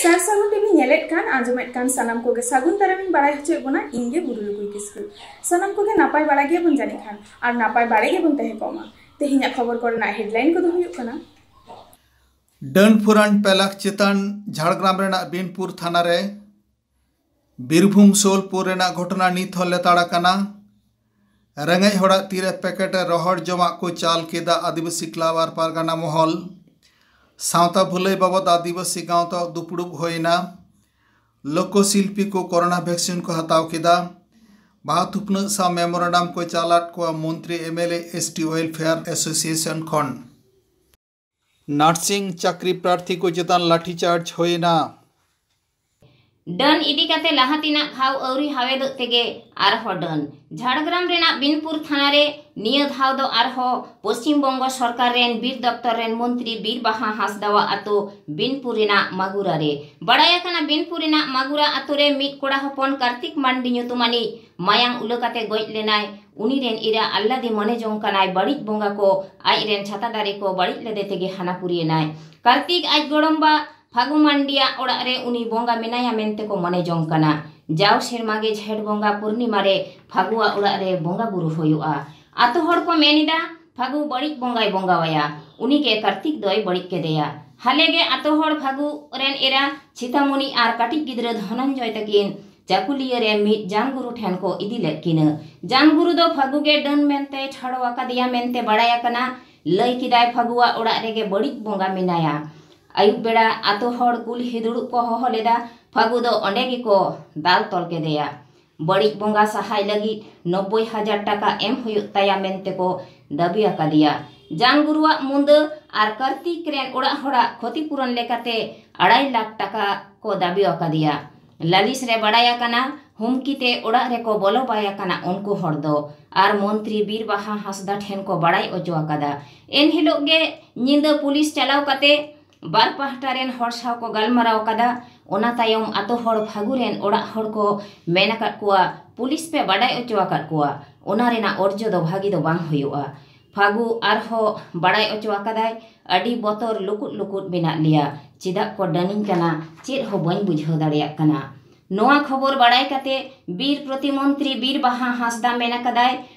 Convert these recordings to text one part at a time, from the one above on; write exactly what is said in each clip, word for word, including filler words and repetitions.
ᱥᱟᱨ ᱥᱟᱹᱜᱩᱱ ᱴᱤᱵᱷᱤ ᱧᱮᱞᱮᱫ ᱠᱟᱱ, ᱟᱸᱡᱚᱢᱮᱫ ᱠᱟᱱ ᱥᱟᱱᱟᱢ ᱠᱚᱜᱮ ᱥᱟᱹᱜᱩᱱ ᱫᱟᱨᱟᱢᱤᱧ ᱵᱟᱲᱟᱭ ᱦᱚᱪᱚᱭᱮᱫ ᱵᱚᱱᱟ, ᱤᱧ ᱜᱮ ᱵᱩᱨᱩ ᱞᱩᱠᱩᱭ ᱠᱤᱥᱠᱩ᱾ ᱥᱟᱱᱟᱢ ᱠᱚᱜᱮ ᱱᱟᱯᱟᱭ ᱵᱟᱲᱟ ᱜᱮᱭᱟᱵᱚᱱ ᱡᱟᱹᱱᱤᱡ ᱠᱷᱟᱱ, ᱟᱨ ᱱᱟᱯᱟᱭ ᱵᱟᱲᱟ ᱜᱮᱵᱚᱱ ᱛᱟᱦᱮᱸ ᱠᱚᱜ ᱢᱟ᱾ ᱛᱮᱦᱮᱧᱟᱜ ᱠᱷᱚᱵᱚᱨ ᱠᱚᱨᱮᱱᱟᱜ headline ᱠᱚᱫᱚ ᱦᱩᱭᱩᱜ ᱠᱟᱱᱟ᱾ ᱰᱟᱹᱱ ᱯᱷᱩᱨᱟᱱ ᱯᱮ ᱞᱟᱠᱷ ᱪᱮᱛᱟᱱ ᱡᱷᱟᱲᱜᱨᱟᱢ ᱨᱮᱱᱟᱜ ᱵᱤᱱᱯᱩᱨ ᱛᱷᱟᱱᱟ ᱨᱮ ᱵᱤᱨᱵᱷᱩᱢ ᱥᱳᱞᱯᱩᱨ ᱨᱮᱱᱟᱜ ᱜᱷᱚᱴᱚᱱᱟ ᱱᱤᱛ ᱦᱚᱸ ᱞᱮᱛᱟᱲ ᱟᱠᱟᱱᱟ᱾ ᱨᱮᱸᱜᱮᱡ ᱦᱚᱲᱟᱜ ᱛᱤᱨᱮ ᱯᱮᱠᱮᱴ ᱨᱮ ᱨᱚᱦᱚᱲ ᱡᱚᱢᱟᱜ ᱠᱚ ᱪᱟᱞ ᱠᱮᱫᱟ ᱟᱹᱫᱤᱵᱟᱹᱥᱤ ᱠᱞᱟᱵᱽ ᱟᱨ ᱯᱟᱨᱜᱟᱱᱟ ᱢᱚᱦᱚᱞ᱾ ᱥᱟᱶᱛᱟ ᱵᱷᱟᱹᱞᱟᱹᱭ ᱵᱟᱵᱚᱫ ᱟᱹᱫᱤᱵᱟᱹᱥᱤ ᱜᱟᱶᱛᱟ ᱫᱩᱯᱲᱩᱵ ᱦᱩᱭᱮᱱᱟ᱾ ᱞᱳᱠᱚ ᱥᱤᱞᱯᱤ ᱠᱚ ᱠᱳᱨᱳᱱᱟ ᱵᱷᱮᱠᱥᱤᱱ ᱠᱚ ᱦᱟᱛᱟᱣ ᱠᱮᱫᱟ᱾ ᱵᱟᱦᱟ ᱛᱷᱩᱯᱱᱟᱹᱜ ᱥᱟᱶ ᱢᱮᱢᱳᱨᱮᱱᱰᱟᱢ ᱠᱚ ᱪᱟᱞᱟᱫ ᱠᱚᱣᱟ ᱢᱚᱱᱛᱨᱤ M L A S T welfare association ᱠᱷᱚᱱ᱾ ᱱᱟᱨᱥᱤᱝ ᱪᱟᱹᱠᱨᱤ ᱯᱨᱟᱨᱛᱷᱤ ᱠᱚ ᱪᱮᱛᱟᱱ ᱞᱟᱴᱷᱤ ᱪᱟᱨᱡᱽ ᱦᱩᱭᱮᱱᱟ᱾ ᱰᱟᱹᱱ ᱤᱫᱤ ᱠᱟᱛᱮ ᱞᱟᱦᱟ ᱛᱮᱱᱟᱜ ᱜᱷᱟᱣ ᱟᱹᱣᱨᱤ ᱦᱟᱣᱮᱫᱚᱜ ᱛᱮᱜᱮ ᱟᱨᱦᱚᱸ ᱰᱟᱹᱱ᱾ ᱡᱷᱟᱲᱜᱨᱟᱢ ᱨᱮᱱᱟᱜ ᱵᱤᱱᱯᱩᱨ ᱛᱷᱟᱱᱟ ᱨᱮ ᱱᱤᱭᱟᱹ ᱫᱷᱟᱣ ᱫᱚ ᱟᱨᱦᱚᱸ ᱯᱚᱥᱪᱤᱢ ᱵᱚᱝᱜᱚ ᱥᱚᱨᱠᱟᱨ ᱨᱮᱱ ᱵᱤᱨ ᱫᱚᱯᱛᱚᱨ ᱨᱮᱱ ᱢᱚᱱᱛᱨᱤ ᱵᱤᱨ ᱵᱟᱦᱟ ᱦᱟᱸᱥᱫᱟᱣᱟᱜ ᱟᱛᱳ ᱵᱤᱱᱯᱩᱨ ᱨᱮᱱᱟᱜ ᱢᱟᱜᱩᱨᱟ ᱨᱮ᱾ ᱵᱟᱲᱟᱭ ᱟᱠᱟᱱᱟ, ᱵᱤᱱᱯᱩᱨ ᱨᱮᱱᱟᱜ ᱢᱟᱜᱩᱨᱟ ᱟᱛᱳ ᱨᱮ ᱢᱤᱫ ᱠᱚᱲᱟ ᱦᱚᱯᱚᱱ ᱠᱟᱨᱛᱤᱠ ᱢᱟᱱᱰᱤ ᱧᱩᱛᱩᱢᱟᱱᱤᱡ ᱢᱟᱭᱟᱝ ᱩᱞᱟᱹ ᱠᱟᱛᱮ ᱜᱚᱡ ᱞᱮᱱᱟᱭ᱾ ᱩᱱᱤ ᱨᱮᱱ ᱮᱨᱟ ᱟᱞᱞᱟᱫᱤ ᱢᱚᱱᱮ ᱡᱚᱝ ᱠᱟᱱᱟᱭ ᱵᱟᱹᱲᱤᱡ ᱵᱚᱸᱜᱟ ᱠᱚ ᱟᱡ ᱨᱮᱱ ᱪᱷᱟᱛᱟ ᱫᱟᱨᱮ ᱠᱚ ᱵᱟᱹᱲᱤᱡ ᱞᱮᱫᱮ ᱛᱮᱜᱮ ᱦᱟᱱᱟ ᱯᱩᱨᱤᱭᱮᱱᱟᱭ᱾ ᱠᱟᱨᱛᱤᱠ ᱟᱡ ᱜᱚᱲᱚᱢᱵᱟ ᱯᱷᱟᱹᱜᱩ ᱢᱟᱱᱰᱤᱭᱟᱜ ᱚᱲᱟᱜ ᱨᱮ ᱩᱱᱤ ᱵᱚᱸᱜᱟ ᱢᱮᱱᱟᱭᱟ ᱢᱮᱱᱛᱮ ᱠᱚ ᱢᱚᱱᱮ ᱡᱚᱝ ᱠᱟᱱᱟ᱾ ᱡᱟᱣ ᱥᱮᱨᱢᱟ ᱜᱮ ᱡᱷᱮᱸᱴ ᱵᱚᱸᱜᱟ ᱯᱩᱨᱱᱤᱢᱟ ᱨᱮ ᱯᱷᱟᱹᱜᱩᱣᱟᱜ ᱚᱲᱟᱜ ᱨᱮ ᱵᱚᱸᱜᱟ ᱵᱩᱨᱩ ᱦᱩᱭᱩᱜᱼᱟ᱾ ᱟᱛᱳ ᱦᱚᱲ ᱠᱚ ᱢᱮᱱ ᱮᱫᱟ, ᱯᱷᱟᱹᱜᱩ ᱵᱟᱹᱲᱤᱡ ᱵᱚᱸᱜᱟᱭ ᱵᱚᱸᱜᱟᱣᱟᱭᱟ, ᱩᱱᱤ ᱜᱮ ᱠᱟᱨᱛᱤᱠ ᱫᱚᱭ ᱵᱟᱹᱲᱤᱡ ᱠᱮᱫᱮᱭᱟ᱾ ᱦᱟᱞᱮ ᱜᱮ ᱟᱛᱳ ᱦᱚᱲ ᱯᱷᱟᱹᱜᱩ ᱨᱮᱱ ᱮᱨᱟ ᱪᱷᱤᱛᱟᱢᱩᱱᱤ ᱟᱨ ᱠᱟᱹᱴᱤᱡ ᱜᱤᱫᱽᱨᱟᱹ ᱫᱷᱚᱱᱚᱱᱡᱚᱭ ᱛᱟᱹᱠᱤᱱ ᱪᱟᱹᱠᱩᱞᱤᱭᱟᱹ ᱨᱮ ᱢᱤᱫ ᱡᱟᱱᱜᱩᱨᱩ ᱴᱷᱮᱱ ᱠᱚ ᱤᱫᱤ ᱞᱮᱫ ᱠᱤᱱᱟᱹ᱾ ᱡᱟᱱᱜᱩᱨᱩ ᱫᱚ ᱯᱷᱟᱹᱜᱩ ᱜᱮ ᱰᱟᱹᱱ ᱢᱮᱱᱛᱮᱭ ᱴᱷᱟᱲᱚ ᱟᱠᱟᱫᱮᱭᱟ ᱢᱮᱱᱛᱮ ᱵᱟᱲᱟᱭ ᱟᱠᱟᱱᱟ᱾ ᱞᱟᱹᱭ ᱠᱮᱫᱟᱭ, ᱯᱷᱟᱹᱜᱩᱣᱟᱜ ᱚᱲᱟᱜ ᱨᱮᱜᱮ ᱵᱟᱹᱲᱤᱡ ᱵᱚᱸᱜᱟ ᱢᱮᱱᱟᱭᱟ᱾ ᱟᱹᱭᱩᱵ ᱵᱮᱲᱟ ᱟᱛᱳ ᱦᱚᱲ ᱠᱩᱞᱦᱤ ᱫᱩᱲᱩᱵ ᱠᱚ ᱦᱚᱦᱚ ᱞᱮᱫᱟ᱾ ᱯᱷᱟᱹᱜᱩ ᱫᱚ ᱚᱸᱰᱮ ᱜᱮᱠᱚ ᱫᱟᱞ ᱛᱚᱞ ᱠᱮᱫᱮᱭᱟ᱾ ᱵᱟᱹᱲᱤᱡ ᱵᱚᱸᱜᱟ ᱥᱟᱦᱟᱭ ᱞᱟᱹᱜᱤᱫ ᱱᱚᱵᱵᱳᱭ ᱦᱟᱡᱟᱨ ᱴᱟᱠᱟ ᱮᱢ ᱦᱩᱭᱩᱜ ᱛᱟᱭᱟ ᱢᱮᱱᱛᱮ ᱠᱚ ᱫᱟᱹᱵᱤ ᱟᱠᱟᱫᱮᱭᱟ᱾ ᱡᱟᱱᱜᱩᱨᱩᱣᱟᱜ ᱢᱩᱸᱫᱟᱹ ᱟᱨ ᱠᱟᱨᱛᱤᱠ ᱨᱮᱱ ᱚᱲᱟᱜ ᱦᱚᱲᱟᱜ ᱠᱷᱚᱛᱤ ᱯᱩᱨᱚᱱ ᱞᱮᱠᱟᱛᱮ ᱟᱲᱟᱭ ᱞᱟᱠᱷ ᱴᱟᱠᱟ ᱠᱚ ᱫᱟᱹᱵᱤ ᱟᱠᱟᱫᱮᱭᱟ᱾ ᱞᱟᱹᱞᱤᱥ ᱨᱮ ᱵᱟᱲᱟᱭ ᱟᱠᱟᱱᱟ, ᱦᱩᱢᱠᱤ ᱛᱮ ᱚᱲᱟᱜ ᱨᱮᱠᱚ ᱵᱚᱞᱚ ᱵᱟᱭ ᱟᱠᱟᱱᱟ ᱩᱱᱠᱩ ᱦᱚᱲ ᱫᱚ᱾ ᱟᱨ ᱢᱚᱱᱛᱨᱤ ᱵᱤᱨ ᱵᱟᱦᱟ ᱦᱟᱸᱥᱫᱟ ᱴᱷᱮᱱ ᱠᱚ ᱵᱟᱲᱟᱭ ᱚᱪᱚ ᱟᱠᱟᱫᱟ᱾ ᱮᱱᱦᱤᱞᱳᱜ ᱜᱮ ᱧᱤᱫᱟᱹ ᱯᱩᱞᱤᱥ ᱪᱟᱞᱟᱣ ᱠᱟᱛᱮ ᱵᱟᱨ ᱯᱟᱦᱴᱟ ᱨᱮᱱ ᱦᱚᱲ ᱥᱟᱶ ᱠᱚ ᱜᱟᱞᱢᱟᱨᱟᱣ ᱟᱠᱟᱫᱟ᱾ ᱚᱱᱟ ᱛᱟᱭᱚᱢ ᱟᱛᱳ ᱦᱚᱲ ᱯᱷᱟᱹᱜᱩ ᱨᱮᱱ ᱚᱲᱟᱜ ᱦᱚᱲ ᱠᱚ ᱢᱮᱱ ᱟᱠᱟᱫ ᱠᱚᱣᱟ, ᱯᱩᱞᱤᱥ ᱯᱮ ᱵᱟᱰᱟᱭ ᱚᱪᱚ ᱟᱠᱟᱫ ᱠᱚᱣᱟ, ᱚᱱᱟ ᱨᱮᱱᱟᱜ ᱚᱨᱡᱚ ᱫᱚ ᱵᱷᱟᱹᱜᱤ ᱫᱚ ᱵᱟᱝ ᱦᱩᱭᱩᱜᱼᱟ᱾ ᱯᱷᱟᱹᱜᱩ ᱟᱨᱦᱚᱸ ᱵᱟᱲᱟᱭ ᱚᱪᱚ ᱟᱠᱟᱫᱟᱭ, ᱟᱹᱰᱤ ᱵᱚᱛᱚᱨ ᱞᱩᱠᱩᱫ ᱞᱩᱠᱩᱫ ᱢᱮᱱᱟᱜ ᱞᱮᱭᱟ, ᱪᱮᱫᱟᱜ ᱠᱚ ᱰᱟᱹᱱᱤᱧ ᱠᱟᱱᱟ, ᱪᱮᱫ ᱦᱚᱸ ᱵᱟᱹᱧ ᱵᱩᱡᱷᱟᱹᱣ ᱫᱟᱲᱮᱭᱟᱜ ᱠᱟᱱᱟ᱾ ᱱᱚᱣᱟ ᱠᱷᱚᱵᱚᱨ ᱵᱟᱲᱟᱭ ᱠᱟᱛᱮ ᱵᱤᱨ ᱯᱨᱚᱛᱤᱢᱚᱱᱛᱨᱤ ᱵᱤᱨ ᱵᱟᱦᱟ ᱦᱟᱸᱥᱫᱟ ᱢᱮᱱ ᱟᱠᱟᱫᱟᱭ,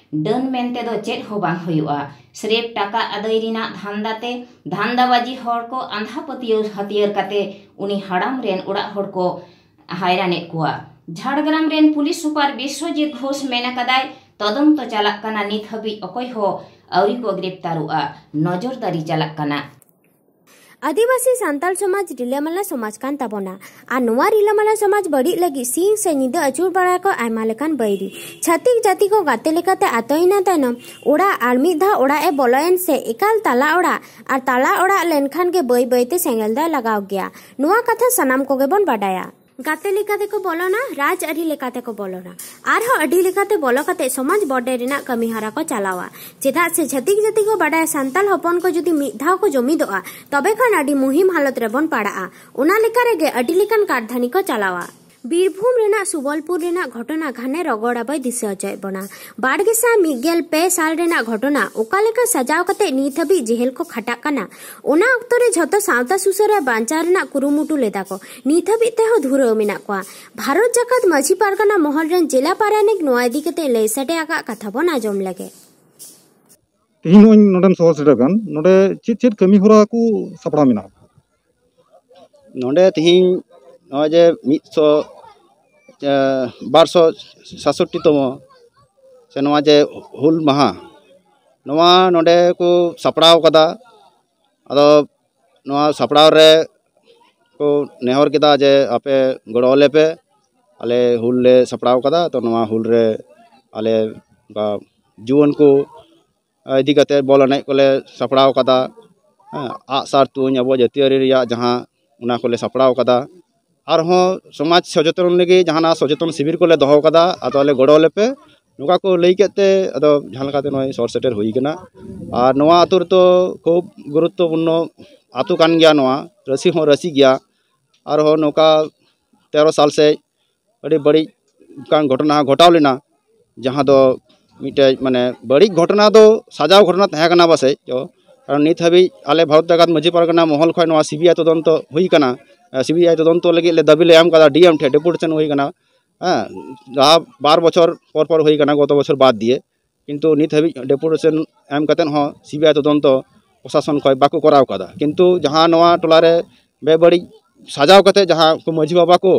ᱰᱟᱹᱱ ᱢᱮᱱᱛᱮ ᱫᱚ ᱪᱮᱫ ᱦᱚᱸ ᱵᱟᱝ ᱦᱩᱭᱩᱜᱼᱟ᱾ ᱥᱨᱮᱯ ᱴᱟᱠᱟ ᱟᱹᱫᱟᱹᱭ ᱨᱮᱱᱟᱜ ᱫᱷᱟᱱᱫᱟ ᱛᱮ ᱫᱷᱟᱱᱫᱟᱵᱟᱡᱤ ᱦᱚᱲ ᱠᱚ ᱟᱸᱫᱷᱟ ᱯᱟᱹᱛᱭᱟᱹᱣ ᱦᱟᱹᱛᱭᱟᱹᱨ ᱠᱟᱛᱮ ᱩᱱᱤ ᱦᱟᱲᱟᱢ ᱨᱮᱱ ᱚᱲᱟᱜ ᱦᱚᱲ ᱠᱚ ᱦᱟᱭᱨᱟᱱᱮᱫ ᱠᱚᱣᱟ᱾ ᱡᱷᱟᱲᱜᱨᱟᱢ ᱨᱮᱱ ᱯᱩᱞᱤᱥ ᱥᱩᱯᱟᱨ ᱵᱤᱥᱣᱚᱡᱤᱛ ᱜᱷᱳᱥ ᱢᱮᱱ ᱟᱠᱟᱫᱟᱭ, ᱛᱚᱫᱚᱱᱛᱚ ᱪᱟᱞᱟᱜ ᱠᱟᱱᱟ, ᱱᱤᱛ ᱦᱟᱹᱵᱤᱡ ᱚᱠᱚᱭ ᱦᱚᱸ ᱟᱹᱣᱨᱤ ᱠᱚ ᱜᱨᱮᱯᱛᱟᱨᱚᱜᱼᱟ, ᱱᱚᱡᱚᱨᱫᱟᱨᱤ ᱪᱟᱞᱟᱜ ᱠᱟᱱᱟ᱾ ᱟᱹᱫᱤᱵᱟᱹᱥᱤ ᱥᱟᱱᱛᱟᱲ ᱥᱚᱢᱟᱡᱽ ᱨᱤᱞᱟᱹᱢᱟᱞᱟ ᱥᱚᱢᱟᱡᱽ ᱠᱟᱱ ᱛᱟᱵᱚᱱᱟ᱾ ᱟᱨ ᱱᱚᱣᱟ ᱨᱤᱞᱟᱹᱢᱟᱞᱟ ᱥᱚᱢᱟᱡᱽ ᱵᱟᱹᱲᱤᱡ ᱞᱟᱹᱜᱤᱫ ᱥᱤᱧ ᱥᱮ ᱧᱤᱫᱟᱹ ᱟᱹᱪᱩᱨ ᱵᱟᱲᱟᱭᱟᱠᱚ ᱟᱭᱢᱟ ᱞᱮᱠᱟᱱ ᱵᱟᱹᱭᱨᱤ᱾ ᱪᱷᱟᱹᱛᱤᱠ ᱡᱟᱹᱛᱤ ᱠᱚ ᱜᱟᱛᱮ ᱞᱮᱠᱟᱛᱮ ᱟᱛᱳᱭᱮᱱᱟ ᱛᱟᱭᱱᱚᱢ, ᱚᱲᱟᱜ ᱟᱨ ᱢᱤᱫ ᱫᱷᱟᱣ ᱚᱲᱟᱜ ᱮ ᱵᱚᱞᱚᱭᱮᱱ ᱥᱮ ᱮᱠᱟᱞ ᱛᱟᱞᱟ ᱚᱲᱟᱜ, ᱟᱨ ᱛᱟᱞᱟ ᱚᱲᱟᱜ ᱞᱮᱱᱠᱷᱟᱱ ᱜᱮ ᱵᱟᱹᱭ ᱵᱟᱹᱭᱛᱮ ᱥᱮᱸᱜᱮᱞ ᱫᱚᱭ ᱞᱟᱜᱟᱣ ᱜᱮᱭᱟ᱾ ᱱᱚᱣᱟ ᱠᱟᱛᱷᱟ ᱥᱟᱱᱟᱢ ᱠᱚᱜᱮ ᱵᱚᱱ ᱵᱟᱰᱟᱭᱟ᱾ ᱜᱟᱛᱮ ᱞᱮᱠᱟ ᱛᱮᱠᱚ ᱵᱚᱞᱚᱱᱟ, ᱨᱟᱡᱽ ᱟᱹᱨᱤ ᱞᱮᱠᱟ ᱛᱮᱠᱚ ᱵᱚᱞᱚᱱᱟ, ᱟᱨᱦᱚᱸ ᱟᱹᱰᱤ ᱞᱮᱠᱟᱛᱮ ᱵᱚᱞᱚ ᱠᱟᱛᱮ ᱥᱚᱢᱟᱡᱽ ᱵᱚᱰᱮ ᱨᱮᱱᱟᱜ ᱠᱟᱹᱢᱤ ᱦᱚᱨᱟ ᱠᱚ ᱪᱟᱞᱟᱣᱟ᱾ ᱪᱮᱫᱟᱜ ᱥᱮ ᱪᱷᱟᱹᱛᱤᱠ ᱡᱟᱹᱛᱤ ᱠᱚ ᱵᱟᱰᱟᱭᱟ, ᱥᱟᱱᱛᱟᱲ ᱦᱚᱯᱚᱱ ᱠᱚ ᱡᱩᱫᱤ ᱢᱤᱫ ᱫᱷᱟᱣ ᱠᱚ ᱡᱩᱢᱤᱫᱚᱜᱼᱟ, ᱛᱚᱵᱮ ᱠᱷᱟᱱ ᱟᱹᱰᱤ ᱢᱩᱦᱤᱢ ᱦᱟᱞᱚᱛ ᱨᱮᱵᱚᱱ ᱯᱟᱲᱟᱜᱼᱟ᱾ ᱚᱱᱟ ᱞᱮᱠᱟ ᱨᱮᱜᱮ ᱟᱹᱰᱤ ᱞᱮᱠᱟᱱ ᱠᱟᱨᱫᱷᱟᱹᱱᱤ ᱠᱚ ᱪᱟᱞᱟᱣᱟ᱾ ᱵᱤᱨᱵᱷᱩᱢ ᱨᱮᱱᱟᱜ ᱥᱩᱵᱚᱞᱯᱩᱨ ᱨᱮᱱᱟᱜ ᱜᱷᱚᱴᱚᱱᱟ ᱜᱷᱟᱱᱮ ᱨᱚᱜᱚᱲ ᱟᱵᱚᱭ ᱫᱤᱥᱟᱹ ᱦᱚᱪᱚᱭᱮᱫ ᱵᱚᱱᱟ᱾ ᱵᱟᱨ ᱜᱮᱥᱟᱭ ᱢᱤᱫ ᱜᱮᱞ ᱯᱮ ᱥᱟᱞ ᱨᱮᱱᱟᱜ ᱜᱷᱚᱴᱚᱱᱟ ᱚᱠᱟ ᱞᱮᱠᱟ ᱥᱟᱡᱟᱣ ᱠᱟᱛᱮ ᱱᱤᱛ ᱦᱟᱹᱵᱤᱡ ᱡᱮᱦᱮᱞ ᱠᱚ ᱠᱷᱟᱴᱟᱜ ᱠᱟᱱᱟ, ᱚᱱᱟ ᱚᱠᱛᱚ ᱨᱮ ᱡᱷᱚᱛᱚ ᱥᱟᱶᱛᱟ ᱥᱩᱥᱟᱹᱨ ᱟᱨ ᱵᱟᱧᱪᱟᱣ ᱨᱮᱱᱟᱜ ᱠᱩᱨᱩᱢᱩᱴᱩ ᱞᱮᱫᱟ ᱠᱚ, ᱱᱤᱛ ᱦᱟᱹᱵᱤᱡ ᱛᱮᱦᱚᱸ ᱫᱷᱩᱨᱟᱹᱣ ᱢᱮᱱᱟᱜ ᱠᱚᱣᱟ᱾ ᱵᱷᱟᱨᱚᱛ ᱡᱟᱠᱟᱛ ᱢᱟᱹᱡᱷᱤ ᱯᱟᱨᱜᱟᱱᱟ ᱢᱚᱦᱚᱞ ᱨᱮᱱ ᱡᱮᱞᱟ ᱯᱟᱨᱟᱱᱤᱠ ᱱᱚᱣᱟ ᱤᱫᱤ ᱠᱟᱛᱮ ᱞᱟᱹᱭ ᱥᱟᱰᱮ ᱟᱠᱟᱫ ᱠᱟᱛᱷᱟ ᱵᱚᱱ ᱟᱸᱡᱚᱢ ᱞᱮᱜᱮ᱾ ᱛᱮᱦᱮᱧ ᱱᱚᱜᱼᱚᱭ ᱱᱚᱰᱮᱢ ᱥᱚᱦᱚᱨ ᱥᱮᱴᱮᱨ ᱟᱠᱟᱱ, ᱱᱚᱰᱮ ᱪᱮᱫ ᱪᱮᱫ ᱠᱟᱹᱢᱤ ᱦᱚᱨᱟ ᱠᱚ ᱥᱟᱯᱲᱟᱣ ᱢᱮᱱᱟᱜᱼᱟ? ᱱᱚᱰᱮ ᱛᱮᱦᱮᱧ ᱱᱚᱜᱼᱚᱭ ᱡᱮ ᱢᱤᱫ ᱥᱚ, ᱮ, ᱵᱟᱨ ᱥᱚ ᱥᱟᱛᱥᱚᱴᱴᱤ ᱛᱚᱢᱚ ᱥᱮ ᱱᱚᱣᱟ ᱡᱮ ᱦᱩᱞ ᱢᱟᱦᱟ, ᱱᱚᱣᱟ ᱱᱚᱰᱮ ᱠᱚ ᱥᱟᱯᱲᱟᱣ ᱠᱟᱫᱟ᱾ ᱟᱫᱚ ᱱᱚᱣᱟ ᱥᱟᱯᱲᱟᱣ ᱨᱮ ᱠᱚ ᱱᱮᱦᱚᱨ ᱠᱮᱫᱟ ᱡᱮ ᱟᱯᱮ ᱜᱚᱲᱚ ᱟᱞᱮ ᱯᱮ, ᱟᱞᱮ ᱦᱩᱞ ᱞᱮ ᱥᱟᱯᱲᱟᱣ ᱠᱟᱫᱟ, ᱛᱚ ᱱᱚᱣᱟ ᱦᱩᱞ ᱨᱮ ᱟᱞᱮ ᱚᱱᱠᱟ ᱡᱩᱣᱟᱹᱱ ᱠᱚ ᱤᱫᱤ ᱠᱟᱛᱮ ᱵᱚᱞ ᱮᱱᱮᱡ ᱠᱚᱞᱮ ᱥᱟᱯᱲᱟᱣ ᱠᱟᱫᱟ᱾ ᱦᱮᱸ, ᱟᱜᱼᱥᱟᱨ ᱛᱩᱧ, ᱟᱵᱚ ᱡᱟᱹᱛᱤᱭᱟᱹᱨᱤ ᱨᱮᱭᱟᱜ ᱡᱟᱦᱟᱸ, ᱚᱱᱟ ᱠᱚᱞᱮ ᱥᱟᱯᱲᱟᱣ ᱠᱟᱫᱟ᱾ ᱟᱨᱦᱚᱸ ᱥᱚᱢᱟᱡᱽ ᱥᱚᱪᱮᱛᱚᱱ ᱞᱟᱹᱜᱤᱫ ᱡᱟᱦᱟᱱᱟᱜ ᱥᱚᱪᱮᱛᱚᱱ ᱥᱤᱵᱤᱨ ᱠᱚᱞᱮ ᱫᱚᱦᱚ ᱠᱟᱫᱟ, ᱟᱫᱚ ᱟᱞᱮ ᱜᱚᱲᱚ ᱟᱞᱮ ᱯᱮ, ᱱᱚᱝᱠᱟ ᱠᱚ ᱞᱟᱹᱭ ᱠᱮᱫ ᱛᱮ ᱟᱫᱚ ᱡᱟᱦᱟᱸ ᱞᱮᱠᱟᱛᱮ ᱱᱚᱜᱼᱚᱭ ᱥᱚᱦᱚᱨ ᱥᱮᱴᱮᱨ ᱦᱩᱭ ᱠᱟᱱᱟ᱾ ᱟᱨ ᱱᱚᱣᱟ ᱟᱹᱛᱩ ᱨᱮᱫᱚ ᱠᱷᱩᱵ ᱜᱩᱨᱩᱛᱛᱚᱯᱩᱨᱱᱚ ᱟᱹᱛᱩ ᱠᱟᱱ ᱜᱮᱭᱟ, ᱱᱚᱣᱟ ᱨᱟᱹᱥᱤ ᱦᱚᱸ ᱨᱟᱹᱥᱤ ᱜᱮᱭᱟ᱾ ᱟᱨᱦᱚᱸ ᱱᱚᱝᱠᱟ ᱛᱮᱨᱚ ᱥᱟᱞ ᱥᱮᱫ ᱟᱹᱰᱤ ᱵᱟᱹᱲᱤᱡ ᱚᱱᱠᱟᱱ ᱜᱷᱚᱴᱚᱱᱟ ᱜᱷᱚᱴᱟᱣ ᱞᱮᱱᱟ, ᱡᱟᱦᱟᱸ ᱫᱚ ᱢᱤᱫᱴᱮᱡ ᱢᱟᱱᱮ ᱵᱟᱹᱲᱤᱡ ᱜᱷᱚᱴᱚᱱᱟ ᱫᱚ ᱥᱟᱡᱟᱣ ᱜᱷᱚᱴᱚᱱᱟ ᱛᱟᱦᱮᱸ ᱠᱟᱱᱟ ᱯᱟᱥᱮᱡ ᱪᱚ, ᱠᱟᱨᱚᱱ ᱱᱤᱛ ᱦᱟᱹᱵᱤᱡ ᱟᱞᱮ ᱵᱷᱟᱨᱚᱛ ᱡᱟᱠᱟᱛ ᱢᱟᱹᱡᱷᱤ ᱯᱟᱨᱜᱟᱱᱟ ᱢᱚᱦᱚᱞ ᱠᱷᱚᱱ ᱱᱚᱣᱟ ᱥᱤᱵᱤᱟᱭ ᱛᱚᱫᱚᱱᱛᱚ ᱦᱩᱭ ᱠᱟᱱᱟ᱾ ᱥᱤᱵᱤᱟᱭ ᱛᱚᱫᱚᱱᱛᱚ ᱞᱟᱹᱜᱤᱫ ᱞᱮ ᱫᱟᱹᱵᱤ ᱞᱮ ᱮᱢ ᱠᱟᱫᱟ, ᱰᱤ ᱮᱢ ᱴᱷᱮᱱ ᱰᱮᱯᱩᱴᱮᱥᱚᱱ ᱦᱩᱭ ᱠᱟᱱᱟ᱾ ᱦᱮᱸ, ᱡᱟᱦᱟᱸ ᱵᱟᱨ ᱵᱚᱪᱷᱚᱨ ᱯᱚᱨ ᱯᱚᱨ ᱦᱩᱭ ᱠᱟᱱᱟ, ᱜᱚᱛᱚ ᱵᱚᱪᱷᱚᱨ ᱵᱟᱫ ᱫᱤᱭᱮ, ᱠᱤᱱᱛᱩ ᱱᱤᱛ ᱦᱟᱹᱵᱤᱡ ᱰᱮᱯᱩᱴᱮᱥᱚᱱ ᱮᱢ ᱠᱟᱛᱮᱫ ᱦᱚᱸ ᱥᱤᱵᱤᱟᱭ ᱛᱚᱫᱚᱱᱛᱚ ᱯᱨᱚᱥᱟᱥᱚᱱ ᱠᱷᱚᱱ ᱵᱟᱠᱚ ᱠᱚᱨᱟᱣ ᱠᱟᱫᱟ᱾ ᱠᱤᱱᱛᱩ ᱡᱟᱦᱟᱸ ᱱᱚᱣᱟ ᱴᱚᱞᱟ ᱨᱮ ᱵᱮᱵᱟᱹᱲᱤᱡ ᱥᱟᱡᱟᱣ ᱠᱟᱛᱮᱫ ᱡᱟᱦᱟᱸ ᱩᱱᱠᱩ ᱢᱟᱹᱡᱷᱤ ᱵᱟᱵᱟ ᱠᱚ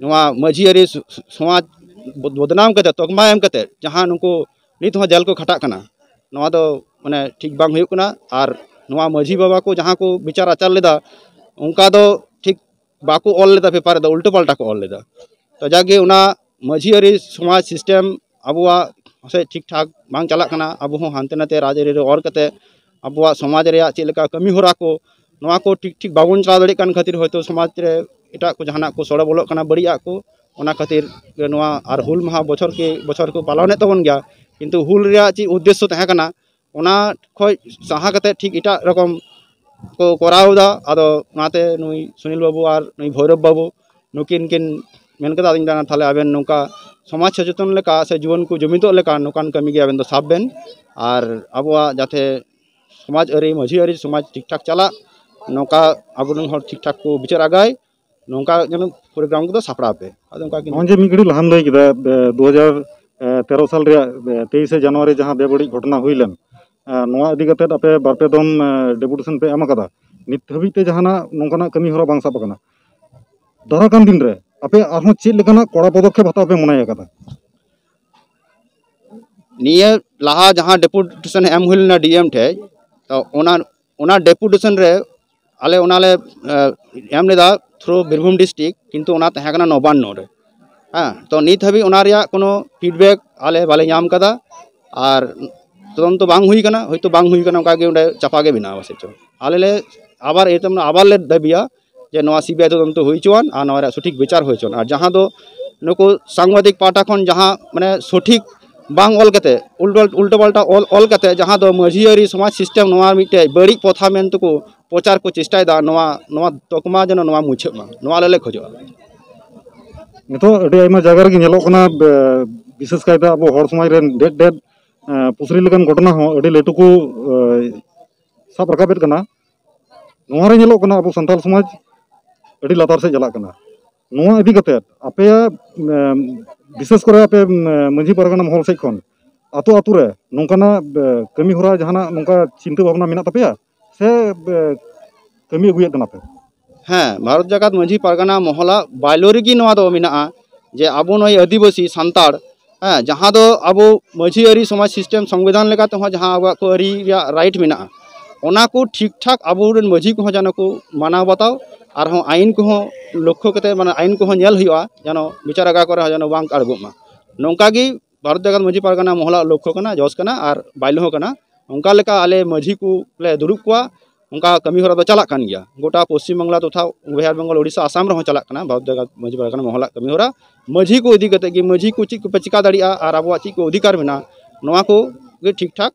ᱱᱚᱣᱟ ᱢᱟᱹᱡᱷᱤ ᱟᱹᱨᱤ ᱥ-, ᱥ-, ᱥᱚᱢᱟᱡᱽ ᱵᱚᱫ-, ᱵᱚᱫᱱᱟᱢ ᱠᱟᱛᱮᱫ, ᱛᱚᱠᱢᱟ ᱮᱢ ᱠᱟᱛᱮᱫ, ᱡᱟᱦᱟᱸ ᱱᱩᱠᱩ ᱱᱤᱛ ᱦᱚᱸ ᱡᱮᱞ ᱠᱚ ᱠᱷᱟᱴᱟᱜ ᱠᱟᱱᱟ, ᱱᱚᱣᱟ ᱫᱚ ᱢᱟᱱᱮ ᱴᱷᱤᱠ ᱵᱟᱝ ᱦᱩᱭᱩᱜ ᱠᱟᱱᱟ᱾ ᱟᱨ ᱱᱚᱣᱟ ᱢᱟᱹᱡᱷᱤ ᱵᱟᱵᱟ ᱠᱚ ᱡᱟᱦᱟᱸ ᱠᱚ ᱵᱤᱪᱟᱨ ᱟᱪᱟᱨ ᱞᱮᱫᱟ, ᱚᱱᱠᱟ ᱫᱚ ᱴᱷᱤᱠ ᱵᱟᱠᱚ ᱚᱞ ᱞᱮᱫᱟ, ᱯᱮᱯᱟᱨ ᱨᱮᱫᱚ ᱩᱞᱴᱟᱹ ᱯᱟᱞᱴᱟ ᱠᱚ ᱚᱞ ᱞᱮᱫᱟ᱾ ᱛᱚ ᱡᱟᱜᱮ ᱚᱱᱟ ᱢᱟᱹᱡᱷᱤ ᱟᱹᱨᱤ ᱥᱚᱢᱟᱡᱽ ᱥᱤᱥᱴᱮᱢ ᱟᱵᱚᱣᱟᱜ ᱯᱟᱥᱮᱡ ᱴᱷᱤᱠ ᱴᱷᱟᱠ ᱵᱟᱝ ᱪᱟᱞᱟᱜ ᱠᱟᱱᱟ᱾ ᱟᱵᱚ ᱦᱚᱸ ᱦᱟᱱᱛᱮ ᱱᱟᱛᱮ ᱨᱟᱡᱽ ᱟᱹᱨᱤ ᱨᱮ ᱚᱨ ᱠᱟᱛᱮ ᱟᱵᱚᱣᱟᱜ ᱥᱚᱢᱟᱡᱽ ᱨᱮᱭᱟᱜ ᱪᱮᱫ ᱞᱮᱠᱟ ᱠᱟᱹᱢᱤ ᱦᱚᱨᱟ ᱠᱚ, ᱱᱚᱣᱟ ᱠᱚ ᱴᱷᱤᱠ ᱴᱷᱤᱠ ᱵᱟᱵᱚᱱ ᱪᱟᱞᱟᱣ ᱫᱟᱲᱮᱭᱟᱜ ᱠᱟᱱ ᱠᱷᱟᱹᱛᱤᱨ ᱦᱚᱭᱛᱳ ᱥᱚᱢᱟᱡᱽ ᱨᱮ ᱮᱴᱟᱜ ᱠᱚ ᱡᱟᱦᱟᱱᱟᱜ ᱠᱚ ᱥᱚᱲᱚ ᱵᱚᱞᱚᱜ ᱠᱟᱱᱟ, ᱵᱟᱹᱲᱤᱡᱟᱜ ᱠᱚ᱾ ᱚᱱᱟ ᱠᱷᱟᱹᱛᱤᱨ ᱜᱮ ᱱᱚᱣᱟ ᱟᱨ ᱦᱩᱞ ᱢᱟᱦᱟ ᱵᱚᱪᱷᱚᱨ ᱠᱮ ᱵᱚᱪᱷᱚᱨ ᱠᱚ ᱯᱟᱞᱚᱱᱮᱫ ᱛᱟᱵᱚᱱ ᱜᱮᱭᱟ, ᱠᱤᱱᱛᱩ ᱦᱩᱞ ᱨᱮᱭᱟᱜ ᱪᱮᱫ ᱩᱫᱽᱫᱮᱥᱥᱚ ᱛᱟᱦᱮᱸ ᱠᱟᱱᱟ, ᱚᱱᱟ ᱠᱷᱚᱡ ᱥᱟᱦᱟ ᱠᱟᱛᱮ ᱴᱷᱤᱠ ᱮᱴᱟᱜ ᱨᱚᱠᱚᱢ ᱠᱚ ᱠᱚᱨᱟᱣ ᱮᱫᱟ᱾ ᱟᱫᱚ ᱚᱱᱟᱛᱮ ᱱᱩᱭ ᱥᱩᱱᱤᱞ ᱵᱟᱹᱵᱩ ᱟᱨ ᱱᱩᱭ ᱵᱷᱳᱭᱨᱚᱵ ᱵᱟᱹᱵᱩ ᱱᱩᱠᱤᱱ ᱠᱤᱱ ᱢᱮᱱ ᱠᱮᱫᱟ, ᱟᱫᱚᱧ ᱢᱮᱱᱫᱟ, "ᱛᱟᱦᱚᱞᱮ ᱟᱵᱮᱱ ᱱᱚᱝᱠᱟ ᱥᱚᱢᱟᱡᱽ ᱥᱚᱪᱮᱛᱚᱱ ᱞᱮᱠᱟ ᱥᱮ ᱡᱩᱣᱟᱹᱱ ᱠᱚ ᱡᱩᱢᱤᱫᱚᱜ ᱞᱮᱠᱟ ᱱᱚᱝᱠᱟᱱ ᱠᱟᱹᱢᱤ ᱜᱮ ᱟᱵᱮᱱ ᱫᱚ ᱥᱟᱵ ᱵᱮᱱ, ᱟᱨ ᱟᱵᱚᱣᱟᱜ ᱡᱟᱛᱮ ᱥᱚᱢᱟᱡᱽ ᱟᱹᱨᱤ, ᱢᱟᱹᱡᱷᱤ ᱟᱹᱨᱤ ᱥᱚᱢᱟᱡᱽ ᱴᱷᱤᱠ ᱴᱷᱟᱠ ᱪᱟᱞᱟᱜ, ᱱᱚᱝᱠᱟ ᱟᱵᱚᱨᱮᱱ ᱦᱚᱲ ᱴᱷᱤᱠ ᱴᱷᱟᱠ ᱠᱚ ᱵᱤᱪᱟᱹᱨ ᱟᱜᱟᱭ, ᱱᱚᱝᱠᱟ ᱡᱮᱱᱚ ᱯᱨᱳᱜᱨᱟᱢ ᱠᱚᱫᱚ ᱥᱟᱯᱲᱟᱣ ᱯᱮ᱾" ᱟᱫᱚ ᱚᱱᱠᱟ ᱠᱤᱱ ᱱᱚᱜᱼᱚᱭ ᱡᱮ ᱢᱤᱫ ᱜᱷᱟᱹᱲᱤᱡ ᱞᱟᱦᱟᱢ ᱞᱟᱹᱭ ᱠᱮᱫᱟ, ᱮ, ᱫᱩ ᱦᱟᱡᱟᱨ ᱛᱮᱨᱚ ᱥᱟᱞ ᱨᱮᱭᱟᱜ, ᱮ, ᱛᱮᱭᱤᱥᱮ ᱡᱟᱱᱩᱣᱟᱨᱤ ᱡᱟᱦᱟᱸ ᱵᱮᱵᱟᱹᱲᱤᱡ ᱜᱷᱚᱴᱚᱱᱟ ᱦᱩᱭ ᱞᱮᱱ, ᱮ, ᱱᱚᱣᱟ ᱤᱫᱤ ᱠᱟᱛᱮᱫ ᱟᱯᱮ ᱵᱟᱨ ᱯᱮ ᱫᱚᱢ, ᱮ, ᱰᱮᱯᱩᱴᱮᱥᱚᱱ ᱯᱮ ᱮᱢ ᱟᱠᱟᱫᱟ, ᱱᱤᱛ ᱫᱷᱟᱹᱵᱤᱡ ᱛᱮ ᱡᱟᱦᱟᱱᱟᱜ ᱱᱚᱝᱠᱟᱱᱟᱜ ᱠᱟᱹᱢᱤ ᱦᱚᱨᱟ ᱵᱟᱝ ᱥᱟᱵ ᱟᱠᱟᱱᱟ᱾ ᱫᱟᱨᱟᱭ ᱠᱟᱱ ᱫᱤᱱ ᱨᱮ ᱟᱯᱮ ᱟᱨᱦᱚᱸ ᱪᱮᱫ ᱞᱮᱠᱟᱱᱟᱜ ᱠᱚᱲᱟ ᱯᱚᱫᱚᱠᱷᱮᱯ ᱦᱟᱛᱟᱣ ᱯᱮ ᱢᱚᱱᱮ ᱟᱠᱟᱫᱟ? ᱱᱤᱭᱟᱹ ᱞᱟᱦᱟ ᱡᱟᱦᱟᱸ ᱰᱮᱯᱩᱴᱮᱥᱚᱱ ᱮᱢ ᱦᱩᱭ ᱞᱮᱱᱟ ᱰᱤ ᱮᱢ ᱴᱷᱮᱡ, ᱛᱚ ᱚᱱᱟ, ᱚᱱᱟ ᱰᱮᱯᱩᱴᱮᱥᱚᱱ ᱨᱮ ᱟᱞᱮ ᱚᱱᱟᱞᱮ, ᱮ, ᱮᱢ ᱞᱮᱫᱟ ᱛᱷᱨᱩ ᱵᱤᱨᱵᱷᱩᱢ ᱰᱤᱥᱴᱨᱤᱠᱴ, ᱠᱤᱱᱛᱩ ᱚᱱᱟ ᱛᱟᱦᱮᱸ ᱠᱟᱱᱟ ᱱᱚᱵᱟᱱᱱᱚ ᱨᱮ᱾ ᱦᱮᱸ, ᱛᱚ ᱱᱤᱛ ᱦᱟᱹᱵᱤᱡ ᱚᱱᱟ ᱨᱮᱭᱟᱜ ᱠᱳᱱᱳ ᱯᱷᱤᱰᱵᱮᱠ ᱟᱞᱮ ᱵᱟᱞᱮ ᱧᱟᱢ ᱠᱟᱫᱟ᱾ ᱟᱨ ᱛᱚᱫᱚᱱᱛᱚ ᱵᱟᱝ ᱦᱩᱭ ᱠᱟᱱᱟ, ᱦᱚᱭᱛᱳ ᱵᱟᱝ ᱦᱩᱭ ᱠᱟᱱᱟ, ᱚᱱᱠᱟ ᱜᱮ ᱚᱸᱰᱮ ᱪᱟᱯᱟ ᱜᱮ ᱢᱮᱱᱟᱜᱼᱟ ᱯᱟᱥᱮᱡ ᱪᱚ᱾ ᱟᱞᱮ ᱞᱮ ᱟᱵᱟᱨ ᱮᱛᱚᱢ ᱟᱵᱟᱨ ᱞᱮ ᱫᱟᱹᱵᱤᱭᱟ ᱡᱮ ᱱᱚᱣᱟ ᱥᱤ ᱵᱤ ᱟᱭ ᱛᱚᱫᱚᱱᱛᱚ ᱦᱩᱭ ᱦᱚᱪᱚᱣᱟᱱ ᱟᱨ ᱱᱚᱣᱟ ᱨᱮᱭᱟᱜ ᱥᱚᱴᱷᱤᱠ ᱵᱤᱪᱟᱨ ᱦᱩᱭ ᱦᱚᱪᱚᱣᱟᱱ᱾ ᱟᱨ ᱡᱟᱦᱟᱸ ᱫᱚ ᱱᱩᱠᱩ ᱥᱟᱝᱵᱟᱫᱤᱠ ᱯᱟᱦᱴᱟ ᱠᱷᱚᱱ ᱡᱟᱦᱟᱸ ᱢᱟᱱᱮ ᱥᱚᱴᱷᱤᱠ ᱵᱟᱝ ᱚᱞ ᱠᱟᱛᱮ ᱩᱞᱴᱟᱹ, ᱩᱞᱴᱟᱹ ᱯᱟᱞᱴᱟ ᱚᱞ, ᱚᱞ ᱠᱟᱛᱮ ᱡᱟᱦᱟᱸ ᱫᱚ ᱢᱟᱹᱡᱷᱤ ᱟᱹᱨᱤ ᱥᱚᱢᱟᱡᱽ ᱥᱤᱥᱴᱮᱢ ᱱᱚᱣᱟ ᱢᱤᱫᱴᱮᱡ ᱵᱟᱹᱲᱤᱡ ᱯᱚᱛᱷᱟ ᱢᱮᱱ ᱛᱮᱠᱚ ᱯᱨᱚᱪᱟᱨ ᱠᱚ ᱪᱮᱥᱴᱟᱭᱮᱫᱟ, ᱱᱚᱣᱟ, ᱱᱚᱣᱟ ᱛᱚᱠᱢᱟ ᱡᱮᱱᱚ ᱱᱚᱣᱟ ᱢᱩᱪᱷᱟᱹᱜ ᱢᱟ, ᱱᱚᱣᱟ ᱟᱞᱮ ᱞᱮ ᱠᱷᱚᱡᱚᱜᱼᱟ᱾ ᱱᱤᱛᱚᱜ ᱟᱹᱰᱤ ᱟᱭᱢᱟ ᱡᱟᱭᱜᱟ ᱨᱮᱜᱮ ᱧᱮᱞᱚᱜ ᱠᱟᱱᱟ, ᱵᱮ-, ᱵᱤᱥᱮᱥ ᱠᱟᱭᱛᱮ ᱟᱵᱚ ᱦᱚᱲ ᱥᱚᱢᱟᱡᱽ ᱨᱮᱱ ᱰᱮᱫ ᱰᱮᱫ ᱮᱸ, ᱯᱩᱥᱨᱤ ᱞᱮᱠᱟᱱ ᱜᱷᱚᱴᱚᱱᱟ ᱦᱚᱸ ᱟᱹᱰᱤ ᱞᱟᱹᱴᱩ ᱠᱚ ᱮᱸ, ᱥᱟᱵ ᱨᱟᱠᱟᱵᱮᱫ ᱠᱟᱱᱟ᱾ ᱱᱚᱣᱟ ᱨᱮ ᱧᱮᱞᱚᱜ ᱠᱟᱱᱟ ᱟᱵᱚ ᱥᱟᱱᱛᱟᱲ ᱥᱚᱢᱟᱡᱽ ᱟᱹᱰᱤ ᱞᱟᱛᱟᱨ ᱥᱮᱫ ᱪᱟᱞᱟᱜ ᱠᱟᱱᱟ᱾ ᱱᱚᱣᱟ ᱤᱫᱤ ᱠᱟᱛᱮ ᱟᱯᱮᱭᱟᱜ ᱮᱸ, ᱵᱤᱥᱮᱥ ᱠᱚᱨᱮ ᱟᱯᱮ ᱮᱸ, ᱢᱟᱹᱡᱷᱤ ᱯᱟᱨᱜᱟᱱᱟ ᱢᱚᱦᱚᱞ ᱥᱮᱫ ᱠᱷᱚᱱ ᱟᱛᱳ ᱟᱛᱳ ᱨᱮ ᱱᱚᱝᱠᱟᱱᱟᱜ ᱮᱸ, ᱠᱟᱹᱢᱤ ᱦᱚᱨᱟ ᱡᱟᱦᱟᱱᱟᱜ ᱱᱚᱝᱠᱟ ᱪᱤᱱᱛᱟᱹ ᱵᱷᱟᱵᱽᱱᱟ ᱢᱮᱱᱟᱜ ᱛᱟᱯᱮᱭᱟ ᱥᱮ ᱮᱸ, ᱠᱟᱹᱢᱤ ᱟᱹᱜᱩᱭᱮᱫ ᱠᱟᱱᱟ ᱯᱮ? ᱦᱮᱸ, ᱵᱷᱟᱨᱚᱛ ᱡᱟᱠᱟᱛ ᱢᱟᱹᱡᱷᱤ ᱯᱟᱨᱜᱟᱱᱟ ᱢᱚᱦᱚᱞᱟᱜ ᱵᱟᱭᱞᱳ ᱨᱮᱜᱮ ᱱᱚᱣᱟ ᱫᱚ ᱢᱮᱱᱟᱜᱼᱟ ᱡᱮ ᱟᱵᱚ ᱱᱩᱭ ᱟᱹᱫᱤᱵᱟᱹᱥᱤ ᱥᱟᱱᱛᱟᱲ, ᱦᱮᱸ, ᱡᱟᱦᱟᱸ ᱫᱚ ᱟᱵᱚ ᱢᱟᱹᱡᱷᱤ ᱟᱹᱨᱤ ᱥᱚᱢᱟᱡᱽ ᱥᱤᱥᱴᱮᱢ ᱥᱚᱝᱵᱤᱫᱷᱟᱱ ᱞᱮᱠᱟ ᱛᱮᱦᱚᱸ ᱡᱟᱦᱟᱸ ᱟᱵᱚᱣᱟᱜ ᱠᱚ ᱟᱹᱨᱤ ᱨᱮᱭᱟᱜ ᱨᱟᱭᱤᱴ ᱢᱮᱱᱟᱜᱼᱟ, ᱚᱱᱟ ᱠᱚ ᱴᱷᱤᱠ ᱴᱷᱟᱠ ᱟᱵᱚᱨᱮᱱ ᱢᱟᱹᱡᱷᱤ ᱠᱚᱦᱚᱸ ᱡᱮᱱᱚ ᱠᱚ ᱢᱟᱱᱟᱣ ᱵᱟᱛᱟᱣ, ᱟᱨᱦᱚᱸ ᱟᱭᱤᱱ ᱠᱚᱦᱚᱸ ᱞᱚᱠᱠᱷᱚ ᱠᱟᱛᱮ, ᱢᱟᱱᱮ, ᱟᱭᱤᱱ ᱠᱚᱦᱚᱸ ᱧᱮᱞ ᱦᱩᱭᱩᱜᱼᱟ ᱡᱮᱱᱚ ᱵᱤᱪᱟᱨ ᱟᱜᱟ ᱠᱚᱨᱮ ᱦᱚᱸ ᱡᱮᱱᱚ ᱵᱟᱝ ᱟᱬᱜᱚᱜ ᱢᱟ᱾ ᱱᱚᱝᱠᱟ ᱜᱮ ᱵᱷᱟᱨᱚᱛ ᱡᱟᱠᱟᱛ ᱢᱟᱹᱡᱷᱤ ᱯᱟᱨᱜᱟᱱᱟ ᱢᱚᱦᱚᱞᱟᱜ ᱞᱚᱠᱠᱷᱚ ᱠᱟᱱᱟ, ᱡᱚᱥ ᱠᱟᱱᱟ ᱟᱨ ᱵᱟᱭᱞᱳ ᱦᱚᱸ ᱠᱟᱱᱟ᱾ ᱚᱱᱠᱟ ᱞᱮᱠᱟ ᱟᱞᱮ ᱢᱟᱹᱡᱷᱤ ᱠᱚ ᱞᱮ ᱫᱩᱲᱩᱵ ᱠᱚᱣᱟ, ᱚᱱᱠᱟ ᱠᱟᱹᱢᱤ ᱦᱚᱨᱟ ᱫᱚ ᱪᱟᱞᱟᱜ ᱠᱟᱱ ᱜᱮᱭᱟ᱾ ᱜᱚᱴᱟ ᱯᱚᱥᱪᱤᱢ ᱵᱟᱝᱞᱟ ᱛᱚᱛᱷᱟ ᱵᱤᱦᱟᱨ, ᱵᱮᱝᱜᱚᱞ, ᱳᱰᱤᱥᱟ, ᱟᱥᱟᱢ ᱨᱮᱦᱚᱸ ᱪᱟᱞᱟᱜ ᱠᱟᱱᱟ ᱵᱷᱟᱨᱚᱛ ᱡᱟᱠᱟᱛ ᱢᱟᱹᱡᱷᱤ ᱯᱟᱨᱜᱟᱱᱟ ᱢᱚᱦᱚᱞᱟᱜ ᱠᱟᱹᱢᱤ ᱦᱚᱨᱟ᱾ ᱢᱟᱹᱡᱷᱤ ᱠᱚ ᱤᱫᱤ ᱠᱟᱛᱮ ᱜᱮ, ᱢᱟᱹᱡᱷᱤ ᱠᱚ ᱪᱮᱫ ᱠᱚᱯᱮ ᱪᱤᱠᱟ ᱫᱟᱲᱮᱭᱟᱜᱼᱟ ᱟᱨ ᱟᱵᱚᱣᱟᱜ ᱪᱮᱫ ᱠᱚ ᱚᱫᱷᱤᱠᱟᱨ ᱢᱮᱱᱟᱜᱼᱟ, ᱱᱚᱣᱟ ᱠᱚ ᱜᱮ ᱴᱷᱤᱠ ᱴᱷᱟᱠ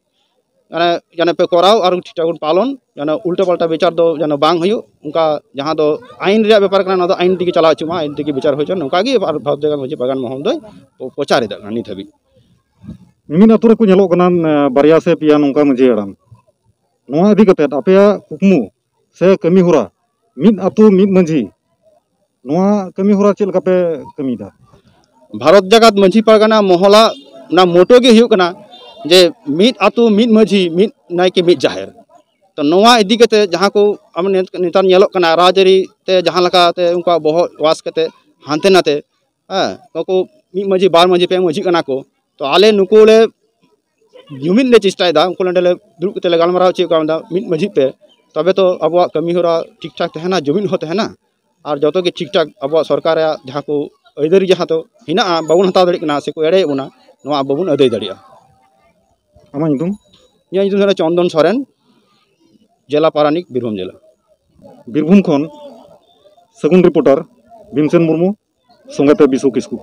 ᱢᱟᱱᱮ ᱡᱮᱱᱚ ᱯᱮ ᱠᱚᱨᱟᱣ ᱟᱨ ᱴᱷᱤᱠ ᱴᱷᱟᱠ ᱵᱚᱱ ᱯᱟᱞᱚᱱ, ᱡᱮᱱᱚ ᱩᱞᱴᱟᱹ ᱯᱟᱞᱴᱟ ᱵᱤᱪᱟᱨ ᱫᱚ ᱡᱮᱱᱚ ᱵᱟᱝ ᱦᱩᱭᱩᱜ᱾ ᱚᱱᱠᱟ ᱡᱟᱦᱟᱸ ᱫᱚ ᱟᱭᱤᱱ ᱨᱮᱭᱟᱜ ᱵᱮᱯᱟᱨ ᱠᱟᱱᱟ, ᱚᱱᱟ ᱫᱚ ᱟᱭᱤᱱ ᱛᱮᱜᱮ ᱪᱟᱞᱟᱣ ᱦᱚᱪᱚᱜ ᱢᱟ, ᱟᱭᱤᱱ ᱛᱮᱜᱮ ᱵᱤᱪᱟᱨ ᱦᱩᱭ ᱦᱚᱪᱚᱜ, ᱱᱚᱝᱠᱟ ᱜᱮ ᱟᱨ ᱵᱷᱟᱨᱚᱛ ᱡᱟᱠᱟᱛ ᱢᱟᱹᱡᱷᱤ ᱯᱟᱨᱜᱟᱱᱟ ᱢᱚᱦᱚᱞ ᱫᱚᱭ ᱯᱨᱚᱪᱟᱨ ᱮᱫᱟ ᱱᱤᱛ ᱦᱟᱹᱵᱤᱡ᱾ ᱢᱤᱢᱤᱫ ᱟᱹᱛᱩ ᱨᱮᱠᱚ ᱧᱮᱞᱚᱜ ᱠᱟᱱᱟ, ᱮᱸ, ᱵᱟᱨᱭᱟ ᱥᱮ ᱯᱮᱭᱟ ᱱᱚᱝᱠᱟ ᱢᱟᱹᱡᱷᱤ ᱦᱟᱲᱟᱢ᱾ ᱱᱚᱣᱟ ᱤᱫᱤ ᱠᱟᱛᱮ ᱟᱯᱮᱭᱟᱜ ᱠᱩᱠᱢᱩ ᱥᱮ ᱠᱟᱹᱢᱤ ᱦᱚᱨᱟ, ᱢᱤᱫ ᱟᱹᱛᱩ ᱢᱤᱫ ᱢᱟᱹᱡᱷᱤ, ᱱᱚᱣᱟ ᱠᱟᱹᱢᱤ ᱦᱚᱨᱟ ᱪᱮᱫ ᱞᱮᱠᱟ ᱯᱮ ᱠᱟᱹᱢᱤᱭᱮᱫᱟ? ᱵᱷᱟᱨᱚᱛ ᱡᱟᱠᱟᱛ ᱢᱟᱹᱡᱷᱤ ᱯᱟᱨᱜᱟᱱᱟ ᱢᱚᱦᱚᱞᱟᱜ ᱚᱱᱟ ᱢᱚᱴᱳ ᱜᱮ ᱦᱩᱭᱩᱜ ᱠᱟᱱᱟ ᱡᱮ ᱢᱤᱫ ᱟᱹᱛᱩ ᱢᱤᱫ ᱢᱟᱹᱡᱷᱤ, ᱢᱤᱫ ᱱᱟᱭᱠᱮ ᱢᱤᱫ ᱡᱟᱦᱮᱨ᱾ ᱛᱚ ᱱᱚᱣᱟ ᱤᱫᱤ ᱠᱟᱛᱮ ᱡᱟᱦᱟᱸ ᱠᱚ ᱟᱢ ᱱᱮᱛ-, ᱱᱮᱛᱟᱨ ᱧᱮᱞᱚᱜ ᱠᱟᱱᱟ ᱨᱟᱡᱽᱟᱹᱨᱤ ᱛᱮ ᱡᱟᱦᱟᱸ ᱞᱮᱠᱟᱛᱮ ᱩᱱᱠᱩᱣᱟᱜ ᱵᱚᱦᱚᱜ ᱣᱟᱥ ᱠᱟᱛᱮ ᱦᱟᱱᱛᱮ ᱱᱟᱛᱮ, ᱦᱮᱸ, ᱱᱩᱠᱩ ᱢᱤᱫ ᱢᱟᱹᱡᱷᱤ, ᱵᱟᱨ ᱢᱟᱹᱡᱷᱤ, ᱯᱮ ᱢᱟᱹᱡᱷᱤ ᱠᱟᱱᱟ ᱠᱚ᱾ ᱛᱚ ᱟᱞᱮ ᱱᱩᱠᱩ ᱞᱮ ᱡᱩᱢᱤᱫ ᱞᱮ ᱪᱮᱥᱴᱟᱭᱮᱫᱟ, ᱩᱱᱠᱩ ᱱᱚᱸᱰᱮ ᱞᱮ ᱫᱩᱲᱩᱵ ᱠᱟᱛᱮ ᱞᱮ ᱜᱟᱞᱢᱟᱨᱟᱣ ᱦᱚᱪᱚᱭᱮᱫ ᱠᱚᱣᱟ, ᱢᱮᱱᱫᱟ ᱢᱤᱫ ᱢᱟᱹᱡᱷᱤ ᱯᱮ, ᱛᱚᱵᱮ ᱛᱚ ᱟᱵᱚᱣᱟᱜ ᱠᱟᱹᱢᱤ ᱦᱚᱨᱟ ᱴᱷᱤᱠ ᱴᱷᱟᱠ ᱛᱟᱦᱮᱱᱟ, ᱡᱩᱢᱤᱫ ᱦᱚᱸ ᱛᱟᱦᱮᱱᱟ, ᱟᱨ ᱡᱚᱛᱚ ᱜᱮ ᱴᱷᱤᱠ ᱴᱷᱟᱠ ᱟᱵᱚᱣᱟᱜ ᱥᱚᱨᱠᱟᱨ ᱨᱮᱭᱟᱜ ᱡᱟᱦᱟᱸ ᱠᱚ ᱟᱹᱭᱫᱟᱹᱨᱤ ᱡᱟᱦᱟᱸ ᱫᱚ ᱦᱮᱱᱟᱜᱼᱟ, ᱵᱟᱵᱚᱱ ᱦᱟᱛᱟᱣ ᱫᱟᱲᱮᱭᱟᱜ ᱠᱟᱱᱟ ᱥᱮᱠᱚ ᱮᱲᱮᱭᱮᱫ ᱵᱚᱱᱟ, ᱱᱚᱣᱟ ᱟᱵᱚ ᱵᱚᱱ ᱟᱹᱫᱟᱹᱭ ᱫᱟᱲᱮᱭᱟᱜᱼᱟ᱾ ᱟᱢᱟᱜ ᱧᱩᱛᱩᱢ? ᱤᱧᱟᱹᱜ ᱧᱩᱛᱩᱢ ᱫᱚ ᱪᱚᱱᱫᱚᱱ ᱥᱚᱨᱮᱱ, ᱡᱮᱞᱟ ᱯᱟᱨᱟᱱᱤᱠ, ᱵᱤᱨᱵᱷᱩᱢ ᱡᱮᱞᱟ᱾ ᱵᱤᱨᱵᱷᱩᱢ ᱠᱷᱚᱱ ᱥᱟᱹᱜᱩᱱ ᱨᱤᱯᱳᱨᱴᱟᱨ ᱵᱷᱤᱢᱥᱮᱱ ᱢᱩᱨᱢᱩ, ᱥᱚᱸᱜᱮᱛᱮ ᱵᱤᱥᱩ ᱠᱤᱥᱠᱩ᱾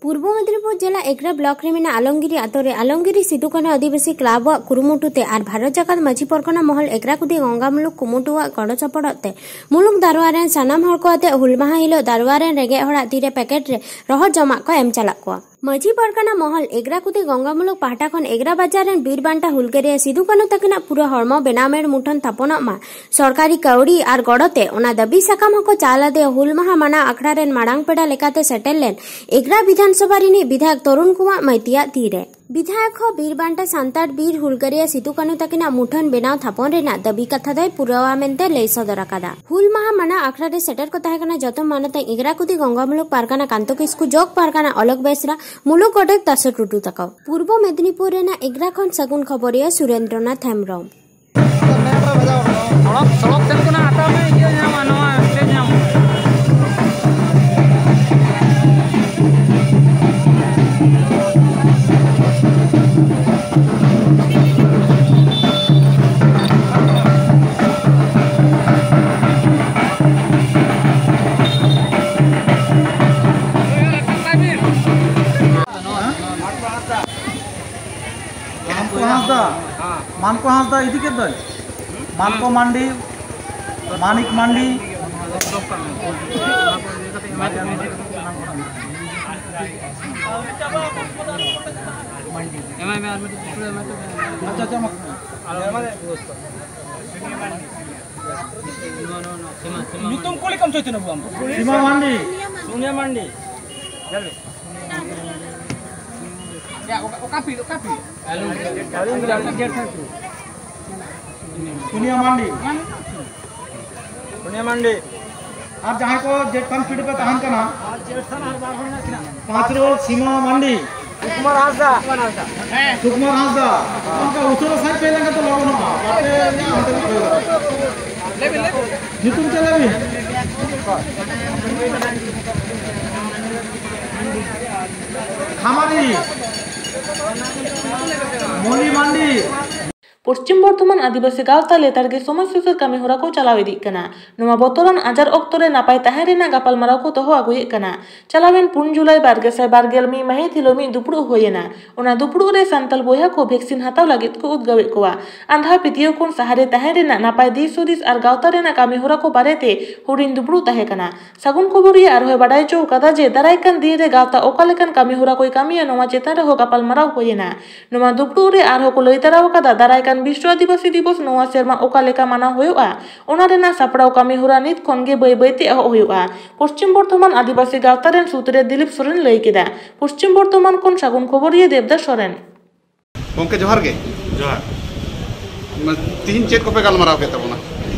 ᱯᱩᱨᱵᱚ ᱢᱮᱫᱤᱱᱤᱯᱩᱨ ᱡᱮᱞᱟ ᱮᱜᱽᱨᱟ ᱵᱞᱚᱠ ᱨᱮ ᱢᱮᱱᱟᱜ ᱟᱞᱚᱢᱜᱤᱨᱤ ᱟᱛᱳ ᱨᱮ ᱟᱞᱚᱢᱜᱤᱨᱤ ᱥᱤᱫᱩ ᱠᱟᱹᱱᱦᱩ ᱟᱹᱫᱤᱵᱟᱹᱥᱤ ᱠᱞᱟᱵᱽ ᱟᱜ ᱠᱩᱨᱩᱢᱩᱴᱩ ᱛᱮ ᱟᱨ ᱵᱷᱟᱨᱚᱛ ᱡᱟᱠᱟᱛ ᱢᱟᱹᱡᱷᱤ ᱯᱚᱨᱜᱚᱱᱟ ᱢᱚᱦᱚᱞ ᱮᱜᱽᱨᱟ ᱠᱩᱫᱤ ᱜᱚᱝᱜᱟ ᱢᱩᱞᱩᱠ ᱠᱩᱢᱩᱴᱩᱣᱟᱜ ᱜᱚᱲᱚ ᱥᱚᱯᱚᱦᱚᱫ ᱛᱮ ᱢᱩᱞᱩᱠ ᱫᱟᱨᱣᱟ ᱨᱮᱱ ᱥᱟᱱᱟᱢ ᱦᱚᱲ ᱠᱚ ᱟᱛᱮ ᱦᱩᱞ ᱢᱟᱦᱟ ᱦᱤᱞᱳᱜ ᱫᱟᱨᱣᱟ ᱨᱮᱱ ᱨᱮᱸᱜᱮᱡ ᱦᱚᱲᱟᱜ ᱛᱤᱨᱮ ᱯᱮᱠᱮᱴ ᱨᱮ ᱨᱚᱦᱚᱲ ᱡᱚᱢᱟᱜ ᱠᱚ ᱮᱢ ᱪᱟᱞᱟᱜ ᱠᱚᱣᱟ᱾ ᱢᱟᱹᱡᱷᱤ ᱯᱟᱨᱜᱟᱱᱟ ᱢᱚᱦᱚᱞ ᱮᱜᱽᱨᱟ ᱠᱩᱫᱤ ᱜᱚᱝᱜᱟ ᱢᱩᱞᱩᱠ ᱯᱟᱦᱴᱟ ᱠᱷᱚᱱ ᱮᱜᱽᱨᱟ ᱵᱟᱡᱟᱨ ᱨᱮᱱ ᱵᱤᱨ ᱵᱟᱱᱴᱟ ᱦᱩᱞᱜᱟᱹᱨᱤᱭᱟᱹ ᱥᱤᱫᱩ ᱠᱟᱹᱱᱦᱩ ᱛᱟᱹᱠᱤᱱᱟᱜ ᱯᱩᱨᱟᱹ ᱦᱚᱲᱢᱚ ᱵᱮᱱᱟᱣ ᱢᱮᱲ ᱢᱩᱴᱷᱟᱹᱱ ᱛᱷᱟᱯᱚᱱᱚᱜ ᱢᱟ ᱥᱚᱨᱠᱟᱨᱤ ᱠᱟᱹᱣᱰᱤ ᱟᱨ ᱜᱚᱲᱚ ᱛᱮ ᱚᱱᱟ ᱫᱟᱹᱵᱤ ᱥᱟᱠᱟᱢ ᱦᱚᱸᱠᱚ ᱪᱟᱞ ᱟᱫᱮᱭᱟ᱾ ᱦᱩᱞ ᱢᱟᱦᱟ ᱢᱟᱱᱟᱣ ᱟᱠᱷᱲᱟ ᱨᱮᱱ ᱢᱟᱲᱟᱝ ᱯᱮᱲᱟ ᱞᱮᱠᱟᱛᱮ ᱥᱮᱴᱮᱨ ᱞᱮᱱ ᱮᱜᱽᱨᱟ ᱵᱤᱫᱷᱟᱱ ᱥᱚᱵᱷᱟ ᱨᱤᱱᱤᱡ ᱵᱤᱫᱷᱟᱭᱚᱠ ᱛᱚᱨᱩᱱ ᱠᱩᱢᱟᱨ ᱢᱟᱹᱭᱛᱤᱭᱟᱜ ᱛᱤᱨᱮ᱾ ᱵᱤᱫᱷᱟᱭᱚᱠ ᱦᱚᱸ ᱵᱤᱨ ᱵᱟᱱᱴᱟ ᱥᱟᱱᱛᱟᱲ ᱵᱤᱨ ᱦᱩᱞᱜᱟᱹᱨᱤᱭᱟᱹ ᱥᱤᱫᱩ ᱠᱟᱹᱱᱦᱩ ᱛᱟᱹᱠᱤᱱᱟᱜ ᱢᱩᱴᱷᱟᱹᱱ ᱵᱮᱱᱟᱣ ᱛᱷᱟᱯᱚᱱ ᱨᱮᱱᱟᱜ ᱫᱟᱹᱵᱤ ᱠᱟᱛᱷᱟ ᱫᱚᱭ ᱯᱩᱨᱟᱹᱣᱟ ᱢᱮᱱᱛᱮ ᱞᱟᱹᱭ ᱥᱚᱫᱚᱨ ᱟᱠᱟᱫᱟ᱾ ᱦᱩᱞ ᱢᱟᱦᱟ ᱢᱟᱱᱟᱣ ᱟᱠᱷᱲᱟ ᱨᱮ ᱥᱮᱴᱮᱨ ᱠᱚ ᱛᱟᱦᱮᱸ ᱠᱟᱱᱟ ᱡᱚᱛᱚ ᱢᱟᱱᱚᱛᱟᱱ ᱮᱜᱽᱨᱟ ᱠᱩᱫᱤ ᱜᱚᱝᱜᱟ ᱢᱩᱞᱩᱠ ᱯᱟᱨᱜᱟᱱᱟ ᱠᱟᱱᱛᱚ ᱠᱤᱥᱠᱩ, ᱡᱚᱜᱽ ᱯᱟᱨᱜᱟᱱᱟ ᱚᱞᱚᱠ ᱵᱮᱥᱨᱟ, ᱢᱩᱞᱩᱠ ᱜᱚᱰᱮᱛ ᱫᱟᱥᱚ ᱴᱩᱰᱩ ᱛᱟᱠᱚ᱾ ᱯᱩᱨᱵᱚ ᱢᱮᱫᱤᱱᱤᱯᱩᱨ ᱨᱮᱱᱟᱜ ᱮᱜᱽᱨᱟ ᱠᱷᱚᱱ ᱥᱟᱹᱜᱩᱱ ᱠᱷᱚᱵᱚᱨᱤᱭᱟᱹ ᱥᱩᱨᱮᱱᱫᱨᱚᱱᱟᱛᱷ ᱦᱮᱢᱵᱨᱚᱢ᱾ ᱥᱚᱲᱚᱠ, ᱥᱚᱲᱚᱠ ᱥᱮᱫ ᱠᱷᱚᱱᱟᱜ ᱦᱟᱛᱟᱣ ᱢᱮ, ᱤᱭᱟᱹ ᱧᱟᱢᱟ, ᱱᱚᱣᱟ ᱯᱞᱮᱴ ᱧᱟᱢᱟ᱾ ᱢᱟᱱᱠᱚ ᱦᱟᱸᱥᱫᱟ, ᱢᱟᱱᱠᱚ ᱦᱟᱸᱥᱫᱟ ᱤᱫᱤ ᱠᱮᱫ ᱫᱚᱭ, ᱢᱟᱱᱠᱚ ᱢᱟᱱᱰᱤ, ᱢᱟᱱᱤᱠ ᱢᱟᱱᱰᱤ᱾ ᱮᱢᱟᱭ ᱢᱮ ᱟᱨ ᱢᱤᱫᱴᱤᱡ ᱯᱩᱴᱩᱨ ᱮᱢᱟᱭ ᱛᱚᱵᱮ᱾ ᱟᱪᱪᱷᱟ, ᱟᱪᱪᱷᱟ, ᱢᱟ᱾ ᱟᱨ ᱱᱚᱣᱟ, ᱱᱚᱣᱟ, ᱥᱤᱢᱟ, ᱥᱤᱢᱟ ᱧᱩᱛᱩᱢ ᱢᱟᱱᱰᱤ᱾ ᱠᱩᱞᱤ ᱠᱚᱢ ᱪᱚᱭ ᱛᱤᱱᱟᱹᱜ ᱵᱚᱱ? ᱥᱤᱢᱟ ᱢᱟᱱᱰᱤ᱾ ᱥᱳᱱᱤᱭᱟ ᱢᱟᱱᱰᱤ᱾ ᱧᱮᱞ ᱢᱮ᱾ ᱭᱟ, ᱚᱠᱟ, ᱚᱠᱟ ᱯᱤᱲ, ᱚᱠᱟ ᱯᱤᱲ? ᱟᱞᱚᱢ, ᱟᱞᱚᱢ ᱜᱤᱨᱤ᱾ ᱥᱳᱱᱤᱭᱟ ᱢᱟᱱᱰᱤ᱾ ᱥᱳᱱᱤᱭᱟ ᱢᱟᱱᱰᱤ᱾ ᱟᱨ ᱡᱟᱦᱟᱸᱭ ᱠᱚ ᱡᱮᱴ ᱠᱷᱟᱱ ᱯᱤᱲ ᱯᱮ ᱛᱟᱦᱮᱱ ᱠᱟᱱᱟ, ᱯᱟᱸᱪ ᱨᱳᱰ ᱥᱤᱢᱟ ᱢᱟᱱᱰᱤ᱾ ᱥᱩᱠᱩᱢᱟᱨ ᱦᱟᱸᱥᱫᱟ᱾ ᱥᱩᱠᱩᱢᱟᱨ ᱦᱟᱸᱥᱫᱟ᱾ ᱚᱱᱠᱟ ᱩᱥᱟᱹᱨᱟ ᱥᱟᱺᱦᱤᱡ ᱯᱮ ᱞᱮᱱᱠᱷᱟᱱ ᱫᱚ ᱞᱚᱜᱚᱱᱚᱜᱼᱟ᱾ ᱵᱟᱯᱮ ᱦᱟᱱᱛᱮ ᱠᱚ ᱠᱷᱚᱭ ᱜᱚᱫᱚᱜᱼᱟ᱾ ᱧᱩᱛᱩᱢ ᱪᱮᱫ ᱞᱟᱹᱭ ᱵᱤᱱ? ᱠᱷᱟᱢᱟᱨᱤ᱾ ᱢᱚᱞᱤ ᱢᱟᱱᱰᱤ᱾ ᱯᱚᱥᱪᱤᱢ ᱵᱚᱨᱫᱷᱚᱢᱟᱱ ᱟᱹᱫᱤᱵᱟᱹᱥᱤ ᱜᱟᱶᱛᱟ ᱞᱮᱛᱟᱲ ᱜᱮ ᱥᱚᱢᱟᱡᱽ ᱥᱩᱥᱟᱹᱨ ᱠᱟᱹᱢᱤ ᱦᱚᱨᱟ ᱠᱚ ᱪᱟᱞᱟᱣ ᱤᱫᱤᱜ ᱠᱟᱱᱟ᱾ ᱱᱚᱣᱟ ᱵᱚᱛᱚᱨᱟᱱ ᱟᱡᱟᱨ ᱚᱠᱛᱚ ᱨᱮ ᱱᱟᱯᱟᱭ ᱛᱟᱦᱮᱸ ᱨᱮᱱᱟᱜ ᱜᱟᱯᱟᱞᱢᱟᱨᱟᱣ ᱠᱚ ᱫᱚᱦᱚ ᱟᱹᱜᱩᱭᱮᱫ ᱠᱟᱱᱟ᱾ ᱪᱟᱞᱟᱣᱮᱱ ᱯᱩᱱ ᱡᱩᱞᱟᱭ ᱵᱟᱨ ᱜᱮᱥᱟᱭ ᱵᱟᱨ ᱜᱮᱞ ᱢᱤᱫ ᱢᱟᱹᱦᱤᱛ ᱦᱤᱞᱳᱜ ᱢᱤᱫ ᱫᱩᱯᱲᱩᱵ ᱦᱩᱭᱮᱱᱟ᱾ ᱚᱱᱟ ᱫᱩᱯᱲᱩᱵ ᱨᱮ ᱥᱟᱱᱛᱟᱲ ᱵᱚᱭᱦᱟ ᱠᱚ ᱵᱷᱮᱠᱥᱤᱱ ᱦᱟᱛᱟᱣ ᱞᱟᱹᱜᱤᱫ ᱠᱚ ᱩᱫᱽᱜᱟᱹᱣᱮᱫ ᱠᱚᱣᱟ᱾ ᱟᱸᱫᱷᱟ ᱯᱟᱹᱛᱭᱟᱹᱣ ᱠᱷᱚᱱ ᱥᱟᱦᱟᱨᱮ ᱛᱟᱦᱮᱸ ᱨᱮᱱᱟᱜ ᱱᱟᱯᱟᱭ ᱫᱤᱥ ᱦᱩᱫᱤᱥ ᱟᱨ ᱜᱟᱶᱛᱟ ᱨᱮᱱᱟᱜ ᱠᱟᱹᱢᱤ ᱦᱚᱨᱟ ᱠᱚ ᱵᱟᱨᱮᱛᱮ ᱦᱩᱰᱤᱧ ᱫᱩᱯᱲᱩᱵ ᱛᱟᱦᱮᱸ ᱠᱟᱱᱟ᱾ ᱥᱟᱹᱜᱩᱱ ᱠᱷᱚᱵᱚᱨᱤᱭᱟᱹ ᱟᱨᱦᱚᱸᱭ ᱵᱟᱰᱟᱭ ᱦᱚᱪᱚ ᱟᱠᱟᱫᱟ ᱡᱮ ᱫᱟᱨᱟᱭ ᱠᱟᱱ ᱫᱤᱱ ᱨᱮ ᱜᱟᱶᱛᱟ ᱚᱠᱟ ᱞᱮᱠᱟᱱ ᱠᱟᱹᱢᱤ ᱦᱚᱨᱟ ᱠᱚᱭ ᱠᱟᱹᱢᱤᱭᱟ, ᱱᱚᱣᱟ ᱪᱮᱛᱟᱱ ᱨᱮᱦᱚᱸ ᱜᱟᱯᱟᱞᱢᱟᱨᱟᱣ ᱦᱩᱭᱮᱱᱟ᱾ ᱱᱚᱣᱟ ᱫᱩᱯᱲᱩᱵ ᱨᱮ ᱟᱨᱦᱚᱸ ᱠᱚ ᱞᱟᱹᱭ ᱛᱟᱨᱟ ᱟᱠᱟᱫᱟ, ᱫᱟᱨᱟᱭ ᱠᱟᱱ ᱵᱤᱥᱣᱚ ᱟᱹᱫᱤᱵᱟᱹᱥᱤ ᱫᱤᱵᱚᱥ ᱱᱚᱣᱟ ᱥᱮᱨᱢᱟ ᱚᱠᱟ ᱞᱮᱠᱟ ᱢᱟᱱᱟᱣ ᱦᱩᱭᱩᱜᱼᱟ, ᱚᱱᱟ ᱨᱮᱱᱟᱜ ᱥᱟᱯᱲᱟᱣ ᱠᱟᱹᱢᱤ ᱦᱚᱨᱟ ᱱᱤᱛ ᱠᱷᱚᱱ ᱜᱮ ᱵᱟᱹᱭ ᱵᱟᱹᱭ ᱛᱮ ᱮᱦᱚᱵ ᱦᱩᱭᱩᱜᱼᱟ᱾ ᱯᱚᱥᱪᱤᱢ ᱵᱚᱨᱫᱷᱚᱢᱟᱱ ᱟᱹᱫᱤᱵᱟᱹᱥᱤ ᱜᱟᱶᱛᱟ ᱨᱮᱱ ᱥᱩᱛᱨᱮᱛ ᱫᱤᱞᱤᱯ ᱥᱚᱨᱮᱱ ᱞᱟᱹᱭ ᱠᱮᱫᱟ᱾ ᱯᱚᱥᱪᱤᱢ ᱵᱚᱨᱫᱷᱚᱢᱟᱱ ᱠᱷᱚᱱ ᱥᱟᱹᱜᱩᱱ ᱠᱷᱚᱵᱚᱨᱤᱭᱟᱹ ᱫᱮᱵᱫᱟᱥ ᱥᱚᱨᱮᱱ᱾ ᱜᱚᱢᱠᱮ, ᱡᱚᱦᱟᱨ ᱜᱮ᱾ ᱡᱚᱦᱟᱨ᱾ ᱢᱟ, ᱛᱤᱦᱤᱧ ᱪᱮᱫ ᱠᱚᱯᱮ ᱜᱟᱞᱢᱟᱨᱟᱣ ᱠᱮᱫ ᱛᱟᱵᱚᱱᱟ?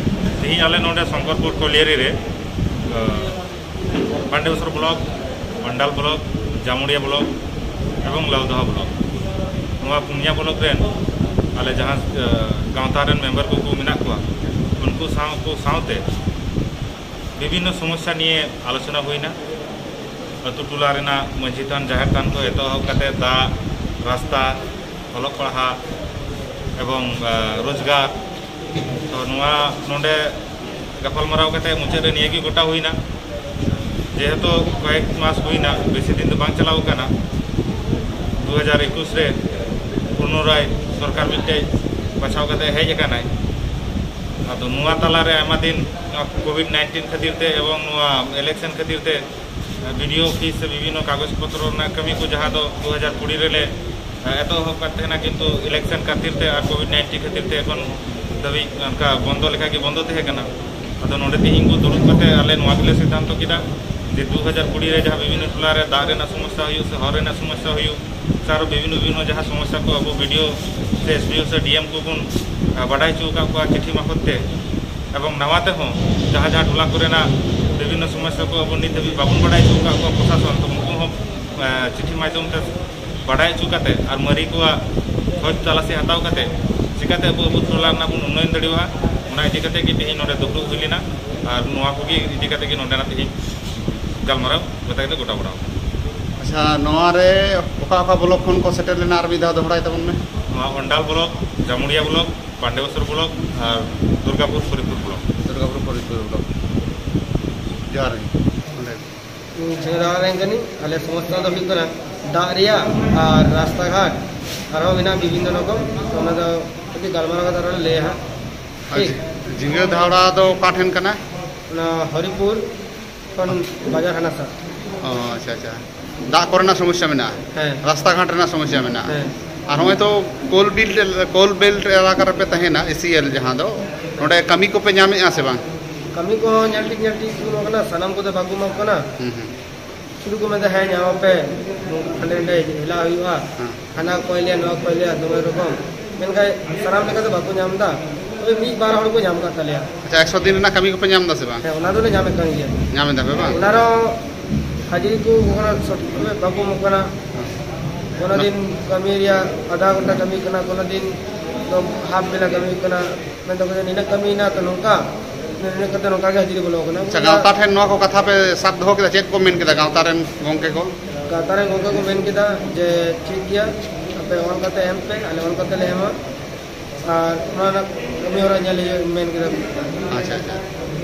ᱛᱮᱦᱮᱧ ᱟᱞᱮ ᱱᱚᱰᱮ ᱥᱚᱝᱠᱚᱨᱯᱩᱨ ᱠᱚᱞᱤᱭᱟᱨᱤ ᱨᱮ ᱟᱸ, ᱵᱟᱱᱰᱮᱵᱮᱥᱚᱨ ᱵᱞᱚᱠ, ᱚᱱᱰᱟᱞ ᱵᱞᱚᱠ, ᱡᱟᱢᱩᱲᱤᱭᱟ ᱵᱞᱚᱠ ᱮᱵᱚᱝ ᱞᱟᱣᱫᱚᱦᱟ ᱵᱞᱚᱠ, ᱱᱚᱣᱟ ᱯᱩᱱᱭᱟ ᱵᱞᱚᱠ ᱨᱮᱱ ᱟᱞᱮ ᱡᱟᱦᱟᱸ ᱟᱸ, ᱜᱟᱶᱛᱟ ᱨᱮᱱ ᱢᱮᱢᱵᱟᱨ ᱠᱚᱠᱚ ᱢᱮᱱᱟᱜ ᱠᱚᱣᱟ, ᱩᱱᱠᱩ ᱥᱟᱶ ᱠᱚ ᱥᱟᱶᱛᱮ ᱵᱤᱵᱷᱤᱱᱱᱚ ᱥᱚᱢᱚᱥᱥᱟ ᱱᱤᱭᱮ ᱟᱞᱳᱪᱚᱱᱟ ᱦᱩᱭᱱᱟ᱾ ᱟᱹᱛᱩ ᱴᱚᱞᱟ ᱨᱮᱱᱟᱜ ᱢᱟᱹᱡᱷᱤ ᱛᱷᱟᱱ, ᱡᱟᱦᱮᱨ ᱛᱷᱟᱱ ᱠᱚ ᱮᱛᱚᱦᱚᱵ ᱠᱟᱛᱮ ᱫᱟᱜ, ᱨᱟᱥᱛᱟ, ᱚᱞᱚᱜ ᱯᱟᱲᱦᱟᱜ ᱮᱵᱚᱝ ᱟᱸ, ᱨᱳᱡᱽᱜᱟᱨ᱾ ᱛᱚ ᱱᱚᱣᱟ ᱱᱚᱰᱮ ᱜᱟᱯᱟᱞᱢᱟᱨᱟᱣ ᱠᱟᱛᱮ ᱢᱩᱪᱟᱹᱫ ᱨᱮ ᱱᱤᱭᱟᱹ ᱜᱮ ᱜᱚᱴᱟ ᱦᱩᱭᱱᱟ, ᱡᱮᱦᱮᱛᱩ ᱠᱚᱭᱮᱠ ᱢᱟᱥ ᱦᱩᱭᱱᱟ, ᱵᱮᱥᱤ ᱫᱤᱱ ᱫᱚ ᱵᱟᱝ ᱪᱟᱞᱟᱣ ᱠᱟᱱᱟ᱾ ᱫᱩ ᱦᱟᱡᱟᱨ ᱮᱠᱩᱥ ᱨᱮ ᱯᱩᱱᱚᱨᱟᱭ ᱥᱚᱨᱠᱟᱨ ᱢᱤᱫᱴᱮᱡ ᱵᱟᱪᱷᱟᱣ ᱠᱟᱛᱮ ᱦᱮᱡ ᱟᱠᱟᱱᱟᱭ᱾ ᱟᱫᱚ ᱱᱚᱣᱟ ᱛᱟᱞᱟᱨᱮ ᱟᱭᱢᱟ ᱫᱤᱱ ᱱᱚᱣᱟ ᱠᱳᱵᱷᱤᱰ ᱱᱟᱭᱤᱱᱴᱤᱱ ᱠᱷᱟᱹᱛᱤᱨ ᱛᱮ ᱮᱵᱚᱝ ᱱᱚᱣᱟ ᱤᱞᱮᱠᱥᱚᱱ ᱠᱷᱟᱹᱛᱤᱨ ᱛᱮ ᱵᱤᱰᱤᱳ ᱚᱯᱷᱤᱥ ᱥᱮ ᱵᱤᱵᱷᱤᱱᱱᱚ ᱠᱟᱜᱚᱡᱽ ᱯᱚᱛᱨᱚ ᱨᱮᱱᱟᱜ ᱠᱟᱹᱢᱤ ᱠᱚ ᱡᱟᱦᱟᱸ ᱫᱚ ᱫᱩ ᱦᱟᱡᱟᱨ ᱠᱩᱲᱤ ᱨᱮᱞᱮ ᱮᱛᱚᱦᱚᱵ ᱠᱟᱫ ᱛᱟᱦᱮᱱᱟ, ᱠᱤᱱᱛᱩ ᱤᱞᱮᱠᱥᱚᱱ ᱠᱷᱟᱹᱛᱤᱨ ᱛᱮ ᱟᱨ ᱠᱳᱵᱷᱤᱰ ᱱᱟᱭᱤᱱᱴᱤᱱ ᱠᱷᱟᱹᱛᱤᱨ ᱛᱮ ᱮᱠᱷᱚᱱ ᱫᱷᱟᱹᱵᱤᱡ ᱚᱱᱠᱟ ᱵᱚᱱᱫᱚ ᱞᱮᱠᱟ ᱜᱮ ᱵᱚᱱᱫᱚ ᱛᱟᱦᱮᱸ ᱠᱟᱱᱟ᱾ ᱟᱫᱚ ᱱᱚᱰᱮ ᱛᱮᱦᱮᱧ ᱠᱚ ᱫᱩᱲᱩᱵ ᱠᱟᱛᱮ ᱟᱞᱮ ᱱᱚᱣᱟ ᱜᱮᱞᱮ ᱥᱤᱫᱽᱫᱷᱟᱱᱛᱚ ᱠᱮᱫᱟ ᱡᱮ ᱫᱩ ᱦᱟᱡᱟᱨ ᱠᱩᱲᱤ ᱨᱮ ᱡᱟᱦᱟᱸ ᱵᱤᱵᱷᱤᱱᱱᱚ ᱴᱚᱞᱟ ᱨᱮ ᱫᱟᱜ ᱨᱮᱱᱟᱜ ᱥᱚᱢᱚᱥᱥᱟ ᱦᱩᱭᱩᱜ ᱥᱮ ᱦᱚᱨ ᱨᱮᱱᱟᱜ ᱥᱚᱢᱚᱥᱥᱟ ᱦᱩᱭᱩᱜ ᱥᱮ ᱟᱨᱚ ᱵᱤᱵᱷᱤᱱᱱᱚ ᱵᱤᱵᱷᱤᱱᱱᱚ ᱡᱟᱦᱟᱸ ᱥᱚᱢᱚᱥᱥᱟ ᱠᱚ ᱟᱵᱚ ᱵᱤᱰᱤᱳ ᱥᱮ ᱮᱥᱰᱤᱳ ᱥᱮ ᱰᱤᱮᱢ ᱠᱚᱵᱚᱱ ᱵᱟᱰᱟᱭ ᱦᱚᱪᱚ ᱟᱠᱟᱫ ᱠᱚᱣᱟ ᱪᱤᱴᱷᱤ ᱢᱟᱨᱯᱷᱚᱛ ᱛᱮ, ᱮᱵᱚᱝ ᱱᱟᱣᱟ ᱛᱮᱦᱚᱸ ᱡᱟᱦᱟᱸ ᱡᱟᱦᱟᱸ ᱴᱚᱞᱟ ᱠᱚᱨᱮᱱᱟᱜ ᱵᱤᱵᱷᱤᱱᱱᱚ ᱥᱚᱢᱚᱥᱥᱟ ᱠᱚ ᱟᱵᱚ ᱱᱤᱛ ᱫᱷᱟᱹᱵᱤᱡ ᱵᱟᱵᱚᱱ ᱵᱟᱰᱟᱭ ᱦᱚᱪᱚ ᱟᱠᱟᱫ ᱠᱚᱣᱟ ᱯᱨᱚᱥᱟᱥᱚᱱ, ᱛᱚ ᱩᱱᱠᱩ ᱦᱚᱸ ᱪᱤᱴᱷᱤ ᱢᱟᱫᱽᱫᱷᱚᱢ ᱛᱮ ᱵᱟᱰᱟᱭ ᱦᱚᱪᱚ ᱠᱟᱛᱮ ᱟᱨ ᱢᱟᱹᱨᱤ ᱠᱚᱣᱟᱜ ᱠᱷᱚᱡᱽ ᱛᱟᱞᱟᱥᱤ ᱦᱟᱛᱟᱣ ᱠᱟᱛᱮ ᱪᱤᱠᱟᱛᱮ ᱟᱵᱚ ᱟᱵᱚ ᱴᱚᱞᱟ ᱨᱮᱱᱟᱜ ᱵᱚᱱ ᱩᱱᱱᱚᱭᱚᱱ ᱫᱟᱲᱮᱭᱟᱜᱼᱟ, ᱚᱱᱟ ᱤᱫᱤ ᱠᱟᱛᱮ ᱜᱮ ᱛᱮᱦᱮᱧ ᱱᱚᱰᱮ ᱫᱩᱯᱲᱩᱵ ᱦᱩᱭ ᱞᱮᱱᱟ᱾ ᱟᱨ ᱱᱚᱣᱟ ᱠᱚᱜᱮ ᱤᱫᱤ ᱠᱟᱛᱮ ᱜᱮ ᱱᱚᱰᱮᱱᱟᱜ ᱛᱮᱦᱮᱧ ᱜᱟᱞᱢᱟᱨᱟᱣ ᱡᱚᱛᱚ ᱜᱮᱞᱮ ᱜᱚᱴᱟ ᱵᱟᱲᱟ ᱟᱠᱟᱱᱟ᱾ ᱟᱪᱪᱷᱟ, ᱱᱚᱣᱟ ᱨᱮ ᱚᱠᱟ ᱚᱠᱟ ᱵᱞᱚᱠ ᱠᱷᱚᱱ ᱠᱚ ᱥᱮᱴᱮᱨ ᱞᱮᱱᱟ, ᱟᱨ ᱢᱤᱫ ᱫᱷᱟᱣ ᱫᱚᱦᱲᱟᱭ ᱛᱟᱵᱚᱱ ᱢᱮ᱾ ᱱᱚᱣᱟ ᱚᱱᱰᱟᱞ ᱵᱞᱚᱠ, ᱡᱟᱢᱩᱲᱤᱭᱟ ᱵᱞᱚᱠ, ᱯᱟᱱᱰᱮᱵᱚᱥᱚᱨ ᱵᱞᱚᱠ ᱟᱨ ᱫᱩᱨᱜᱟᱯᱩᱨ ᱯᱷᱚᱨᱤᱫᱯᱩᱨ ᱵᱞᱚᱠ᱾ ᱫᱩᱨᱜᱟᱯᱩᱨ ᱯᱷᱚᱨᱤᱫᱯᱩᱨ ᱵᱞᱚᱠ᱾ ᱡᱚᱦᱟᱨ ᱜᱮ᱾ ᱚᱸᱰᱮ ᱤᱧ ᱡᱷᱟᱹᱣᱨᱟ ᱨᱮᱱ ᱠᱟᱹᱱᱟᱹᱧ᱾ ᱟᱞᱮ ᱥᱚᱢᱚᱥᱥᱟ ᱫᱚ ᱦᱩᱭᱩᱜ ᱠᱟᱱᱟ ᱫᱟᱜ ᱨᱮᱭᱟᱜ ᱟᱨ ᱨᱟᱥᱛᱟ ᱜᱷᱟᱴ, ᱟᱨᱦᱚᱸ ᱢᱮᱱᱟᱜᱼᱟ ᱵᱤᱵᱷᱤᱱᱱᱚ ᱨᱚᱠᱚᱢ᱾ ᱛᱚ, ᱚᱱᱟ ᱫᱚ ᱠᱟᱹᱴᱤᱡ ᱜᱟᱞᱢᱟᱨᱟᱣ ᱠᱟᱛᱮ ᱟᱨᱦᱚᱸ ᱞᱮ ᱞᱟᱹᱭᱟ ᱦᱟᱸᱜ᱾ ᱟᱨ ᱴᱷᱤᱠ᱾ ᱡᱷᱤ-, ᱡᱷᱤᱸᱜᱟᱹ ᱫᱷᱟᱣᱲᱟ ᱫᱚ ᱚᱠᱟ ᱴᱷᱮᱱ ᱠᱟᱱᱟ? ᱚᱱᱟ ᱦᱚᱨᱤᱯᱩᱨ ᱠᱷᱚᱱ ᱵᱟᱡᱟᱨ ᱦᱟᱱᱟ ᱥᱟ᱾ ᱚ, ᱟᱪᱪᱷᱟ, ᱟᱪᱪᱷᱟ᱾ ᱫᱟᱜ ᱠᱚᱨᱮᱱᱟᱜ ᱥᱚᱢᱚᱥᱥᱟ ᱢᱮᱱᱟᱜᱼᱟ? ᱦᱮᱸ᱾ ᱨᱟᱥᱛᱟ ᱜᱷᱟᱴ ᱨᱮᱱᱟᱜ ᱥᱚᱢᱚᱥᱥᱟ ᱢᱮᱱᱟᱜᱼᱟ? ᱦᱮᱸ᱾ ᱟᱨ ᱱᱚᱜᱼᱚᱭ ᱛᱚ ᱠᱳᱞ ᱵᱤᱞᱴ, ᱠᱳᱞ ᱵᱮᱞᱴ ᱮᱞᱟᱠᱟ ᱨᱮᱯᱮ ᱛᱟᱦᱮᱱᱟ, ᱮᱥᱤᱮᱞ ᱡᱟᱦᱟᱸ ᱫᱚ, ᱱᱚᱰᱮ ᱠᱟᱹᱢᱤ ᱠᱚᱯᱮ ᱧᱟᱢᱮᱫᱼᱟ ᱥᱮ ᱵᱟᱝ? ᱠᱟᱹᱢᱤ ᱠᱚᱦᱚᱸ ᱧᱮᱞ ᱴᱷᱤᱠ, ᱧᱮᱞ ᱴᱷᱤᱠ ᱵᱟᱹᱱᱩᱜ ᱠᱟᱱᱟ, ᱥᱟᱱᱟᱢ ᱠᱚᱫᱚ ᱵᱟᱠᱚ ᱮᱢᱟ ᱠᱚ ᱠᱟᱱᱟ᱾ ᱦᱩᱸ, ᱦᱩᱸ᱾ ᱥᱩᱫᱷᱩ ᱠᱚ ᱢᱮᱱᱫᱟ, "ᱦᱮᱸ, ᱧᱟᱢ ᱟᱯᱮ, ᱦᱟᱸᱰᱮ ᱱᱟᱰᱮ ᱦᱮᱞᱟ ᱦᱩᱭᱩᱜᱼᱟ, ᱦᱮᱸ᱾ ᱦᱟᱱᱟ ᱠᱚᱭ ᱞᱮᱭᱟ, ᱱᱚᱣᱟ ᱠᱚᱭ ᱞᱮᱭᱟ", ᱫᱚᱢᱮ ᱨᱚᱠᱚᱢ᱾ ᱢᱮᱱᱠᱷᱟᱱ ᱥᱟᱱᱟᱢ ᱞᱮᱠᱟ ᱫᱚ ᱵᱟᱠᱚ ᱧᱟᱢ ᱮᱫᱟ᱾ ᱛᱚᱵᱮ ᱢᱤᱫ ᱵᱟᱨ ᱦᱚᱲ ᱠᱚ ᱧᱟᱢ ᱠᱟᱜ ᱛᱟᱞᱮᱭᱟ᱾ ᱟᱪᱪᱷᱟ, ᱮᱠᱥᱚ ᱫᱤᱱ ᱨᱮᱱᱟᱜ ᱠᱟᱹᱢᱤ ᱠᱚᱯᱮ ᱧᱟᱢ ᱮᱫᱟ ᱥᱮ ᱵᱟᱝ? ᱦᱮᱸ, ᱚᱱᱟ ᱫᱚᱞᱮ ᱧᱟᱢᱮᱫ ᱠᱟᱱ ᱜᱮᱭᱟ᱾ ᱧᱟᱢ ᱮᱫᱟ ᱯᱮ ᱵᱟᱝ? ᱚᱱᱟ ᱨᱮᱦᱚᱸ ᱦᱟᱡᱽᱨᱤ ᱠᱚ ᱚᱱᱟ ᱥᱚᱴᱷᱤᱠ ᱵᱷᱟᱵᱮ ᱵᱟᱠᱚ ᱮᱢᱚᱜ ᱠᱟᱱᱟ᱾ ᱦᱮᱸ᱾ ᱠᱳᱱᱳ ᱫᱤᱱ ᱠᱟᱹᱢᱤ ᱨᱮᱭᱟᱜ ᱟᱫᱷᱟ ᱜᱷᱚᱱᱴᱟ ᱠᱟᱹᱢᱤ ᱠᱟᱱᱟ, ᱠᱳᱱᱳ ᱫᱤᱱ ᱫᱚ ᱦᱟᱯ ᱵᱮᱞᱟ ᱠᱟᱹᱢᱤ ᱠᱟᱱᱟ᱾ ᱢᱮᱱ ᱫᱟᱠᱚ ᱡᱮ, "ᱱᱤᱱᱟᱹᱜ ᱠᱟᱹᱢᱤᱭᱮᱱᱟ ᱛᱚ ᱱᱚᱝᱠᱟ, ᱱᱤᱱᱟᱹᱜ ᱠᱟᱛᱮ ᱱᱚᱝᱠᱟ ᱜᱮ ᱦᱟᱹᱡᱨᱤ ᱵᱚᱞᱚ ᱠᱟᱱᱟ᱾" ᱟᱪᱪᱷᱟ, ᱜᱟᱶᱛᱟ ᱴᱷᱮᱱ ᱱᱚᱣᱟ ᱠᱚ ᱠᱟᱛᱷᱟ ᱯᱮ ᱥᱟᱵ ᱫᱚᱦᱚ ᱠᱮᱫᱟ, ᱪᱮᱫ ᱠᱚ ᱢᱮᱱ ᱠᱮᱫᱟ ᱜᱟᱶᱛᱟ ᱨᱮᱱ ᱜᱚᱝᱠᱮ ᱠᱚ? ᱜᱟᱶᱛᱟ ᱨᱮᱱ ᱜᱚᱝᱠᱮ ᱠᱚ ᱢᱮᱱ ᱠᱮᱫᱟ ᱡᱮ, "ᱴᱷᱤᱠ ᱜᱮᱭᱟ, ᱟᱯᱮ ᱚᱞ ᱠᱟᱛᱮ ᱮᱢ ᱯᱮ, ᱟᱞᱮ ᱚᱞ ᱠᱟᱛᱮ ᱞᱮ ᱮᱢᱟ, ᱟᱨ ᱚᱱᱟ ᱨᱮᱱᱟᱜ ᱠᱟᱹᱢᱤ ᱦᱚᱨᱟ ᱧᱮᱞ ᱦᱩᱭᱩᱜᱼᱟ", ᱢᱮᱱ ᱠᱮᱫᱟ ᱠᱚ᱾ ᱟᱪᱪᱷᱟ, ᱟᱪᱪᱷᱟ,